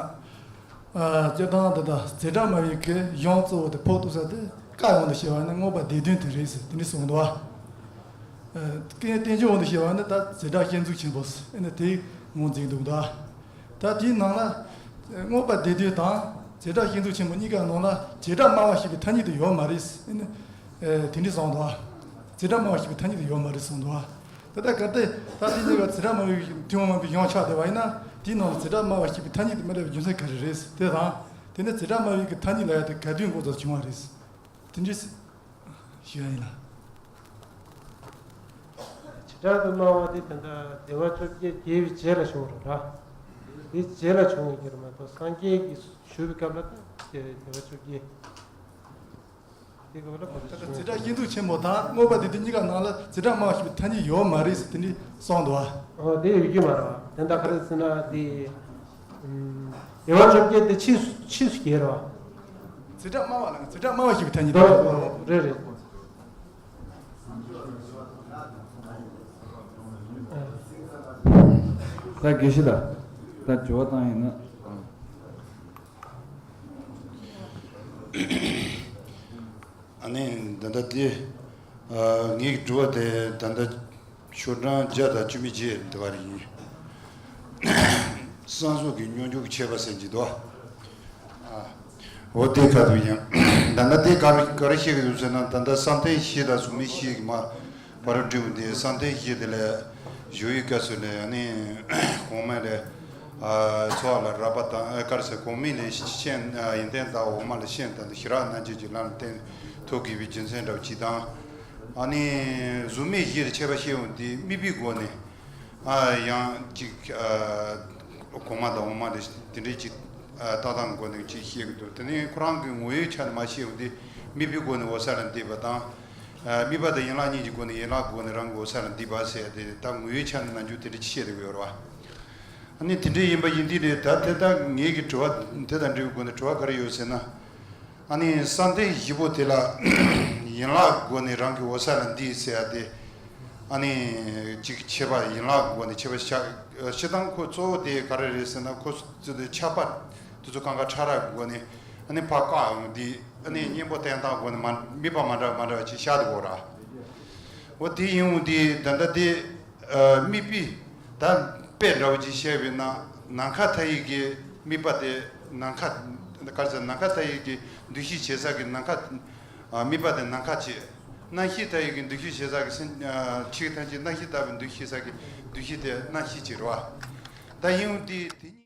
སྤྱིར་བཏང་ད་ལྟ་འཛིན་གྲྭ་སྨྲ་བའི་གི་གཞུང་གཙོ་བོ་དེ་ཕོག་ཐུག་ས་དེ་བཀའ་དབང་དུ་བྱས་པ་ནི་མངོན་པ་སྡེ་བདུན་དེ་རེད་ཟེར་དེ་འདྲ་གསུངས་འདུག་བ། ཀྱི་བསྟན་བཅོས་འོག་ཏུ་བཤད་པ་ནི་ད་འཛིན་གྲྭ་བསྐྱེད་འཛུགས་ཆེན་པོ་ཟེར་ནི་དེའི་ངོས་འཛིན་འདུག་ད། ད་དེའི་ནང་ལ་མངོན་པ་སྡེ་བདུན་དང་འཛིན་གྲྭ་བསྐྱེད་འཛུགས་ཆེན་པོ་གཉིས་ཀའི་ནང་ལ་འཛིན་གྲྭ་སྨྲ་བ་ཞེས་པའི་ཐ་སྙད་དུ་ཡོད་མ་རེད་ཟེར་ནི་དེ་འདྲ་གསུངས་འདུག་བ། འཛིན་གྲྭ་སྨྲ་བ་ཞེས་པའི་ཐ་སྙད་དུ་ཡོད་མ་རེད་གསུངས་འདུག་བ། ད་ལྟ་གལ་ཏེ་ད་དེ་གཉིས་ཀ་འཛིན་གྲྭ་སྨྲ་བའི་ཐུན་མོང་མ་ཡིན་པའི་གཞུང་ཆགས་བསྡད་པ་ཡིན་ན་དེའི་ནང་ལ་འཛིན་གྲྭ་སྨྲ་བ་ཞེས་པའི་ཐ་སྙད་དུ་མི་སླེབས་པའི་རྒྱུ་མཚན་ག་རེ་རེད་ཟེར་དེ་དང་། དེ་ནས་འཛིན་གྲྭ་སྨྲ་བའི་གི་ཐ་སྙད་ལབ་ཡ་དེ་ག་དུས་འགོ་ཚུགས་བྱུང་བ་རེད། དེ་འདྲའི་ཞུ་ཡ་ཡིན་ལ། བྱེ་བྲག་ཏུ་སྨྲ་བ་དེ་ད་ལྟ་བདེ་བ་བཅོ་བརྒྱད་རྒྱས་པའི་རྗེས་ལ་བྱུང་བ་རེད་བ། དེ་རྗེས་ལ་བྱུང་བའི་གི་རེད་མ་གཏོགས་སངས་རྒྱས་ཀྱིས་ཞུ་བའི་སྐབས་ལ་ད་དེ་བདེ་བ་བཅོ་བརྒྱད། དེ་སྐབས་ལ་གོ་ད་ལྟ་འཛིན་གྲྭ་བསྐྱེད་འཛུགས་ཆེན་པོ་དང་མངོན་པ་སྡེ་བདུན་གཉིས་ཀ་ནང་ལ་འཛིན་གྲྭ་སྨྲ་བ་ཞེས་པའི་ཐ་སྙད་ཡོད་མ་རེད་ཟེར་དེ་འདྲའི་གསུངས་འདུག་བ། ཨོ་དེ་ཡོད་རྒྱུ་མ་རེད་བ། དེ་འདྲ་ག་རེ་ཟེར་ན་དེ། བདེ་བ་བཅོ་བརྒྱད་དེ་ཕྱིས་སུ་ཕྱིས་སུ་སྐྱེས་རེད་བ། འཛིན་གྲྭ་སྨྲ་བ་ལ་འཛིན་གྲྭ་སྨྲ་བ་ཞེས་པའི་ཐ་སྙད་དེ་རེད་རེད། ད་དགེ་བཤེས་ལགས། ད་དྲི་བ་བཏང་ཡིན་ན། ཨ་ནི་ད་ལྟ་དེ། ངའི་དྲི་བ་དེ་ད་ལྟ། ཤོག་གྲངས་བརྒྱ་དང་བཅུ་མེད་བརྒྱད་དེ་བ་རེད། བསམ་གཟུགས་ཀྱི་མྱོང་འགྱུར་གྱི་ཁྱད་པར་ཟེར་གྱི་འདུག་འོ་དེ་ཁ་ཐུག་ཡིན། ད་ལྟ་དེ་ག་རེ་ག་རེ་བཤད་ཀྱི་འདུག་ཟེར་ན་ད་ལྟ་བསམ་གཏན་བཞི་དང་གཟུགས་མེད་བཞི་གི་མ་བར་འགྲིམ་དེ་བསམ་གཏན་བཞི་དེ་ལས་བཞུགས་ཡུལ་སྐབས་སུ་ནས་ཨ་ནི་གོང་མ་ལས་ཚོགས་ལ་རག་པ་དང་ཨ་གར་སེ་གོང་མ་ལས་ཤེས་ཡོན་ཏན་དང་འོག་མ་ལས་ཤེས་ཡོན་ཏན་དང་ཞི་རགས་རྣལ་འབྱོར་གྱི་ལམ་ལ་བརྟེན་ཐུག་དགོས་པའི་རྒྱུ་མཚན་འདྲ་བ་ཅིག་དང་། ཨ་ནི་གཟུགས་མེད་བཞིར་ཁྱད་པར་ཤེས་ཡོང་དུས་དམིགས་པའི་སྒོ་ནས་ཨ་ཡང་ཅིག་ཨ་གོང་མ་དང་འོག་མ་རེ་དེ་འདྲའི་ཅིག་ཨ་ལྟ་སྟངས་སྒོ་ནས་ཅིག་ཤེས་ཀྱི་འདུག་དེ་ནས་ཁོ་རང་གི་ངོ་བོའི་ཆ་ནས་མ་ཤེས་ཡོང་དུས་དམིགས་པའི་སྒོ་ནས་འོད་གསལ་ལ་འདུས་པ་དང་། ཨ་དམིགས་པ་དང་ཡན་ལག་གཉིས་ཀྱི་སྒོ་ནས་ཡན་ལག་སྒོ་ནས་རང་གི་འོད་གསལ་ལ་འདུས་པ་ཟེར་ཏེ་ད་ངོ་བོའི་ཆ་ནས་ནམ་རྒྱུན་དེ་འདྲ་ཅིག་བཤད་བསྡད་ཀྱི་ཡོད་རེད་བ། ཨ་ནི་དེ་འདྲའི་ཡིན་པ་ཡིན་དུས་རེད། ད་དེ་ལྟར་ངེད་ཀྱི་དྲི་བ་དེ་དང་འབྲེལ་བའི་སྒོ་ནས་དྲི་བ་ག་རེ་ཡོད་ཟེར་ན། ཨ་ནི་བསམ་གཏན་བཞི་པོ་དེ་ལ་ཡན་ལག་སྒོ་ནས་རང་གི་འོད་གསལ་ལ་འདུས་ཟེར་ཡ་དེ། ཨ་ནི་གཅིག་ཁྱད་པར་ཡན་ལག་སྒོ་ནས་ཁྱད་པར་ཆགས་སྤྱིར་བཏང་ཁོ་གཙོ་བོ་དེ་ག་རེ་རེད་ཟེར་ན་ཁོ་ཚོ་དེ་ཁྱད་པར་དེ་ཚོ་གང་ག་ཕྲ་རགས་སྒོ་ནས་ཨ་ནི་ཕར་བཀག་ཡོང་དུས་ཨ་ནི་གཉེན་པོ་བསྟེན་སྟངས་སྒོ་ནས་མ་དམིགས་པ་མ་འདྲ་མ་འདྲ་བ་ཅིག་ཤར་འདུག་གོ་ར། འོ་དེ་ཡིན་འོང་དུས་ད་ལྟ་དེ་དམིགས་པའི་ད་དཔེ་འདྲ་བོ་ཅིག་བཤད་པས་ན་ནམ་མཁའ་མཐའ་ཡས་ཀྱི་དམིགས་པ་དེ་ནམ་མཁའ་ག་རེ་ཟེར་ནམ་མཁའ་མཐའ་ཡས་ཀྱི་འདུ་ཤེས་བྱེད་ས་གི་ནམ་མཁའ་དམིགས་པ་དེ་ནམ་མཁའ་བྱེད། རྣམ་ཤེས་མཐའ་ཡས་ཀྱི་འདུ་ཤེས་བྱེད་ས་གི་སེམས་ཆོས་ཐམས་ཅད་རྣམ་ཤེས་ལྟ་བུའི་འདུ་ཤེས་ས་གི་འདུ་ཤེས་དེ་རྣམ་ཤེས་བྱེད་རོ། ད་ཡིན་འོང་དུས་དེ་གཉིས།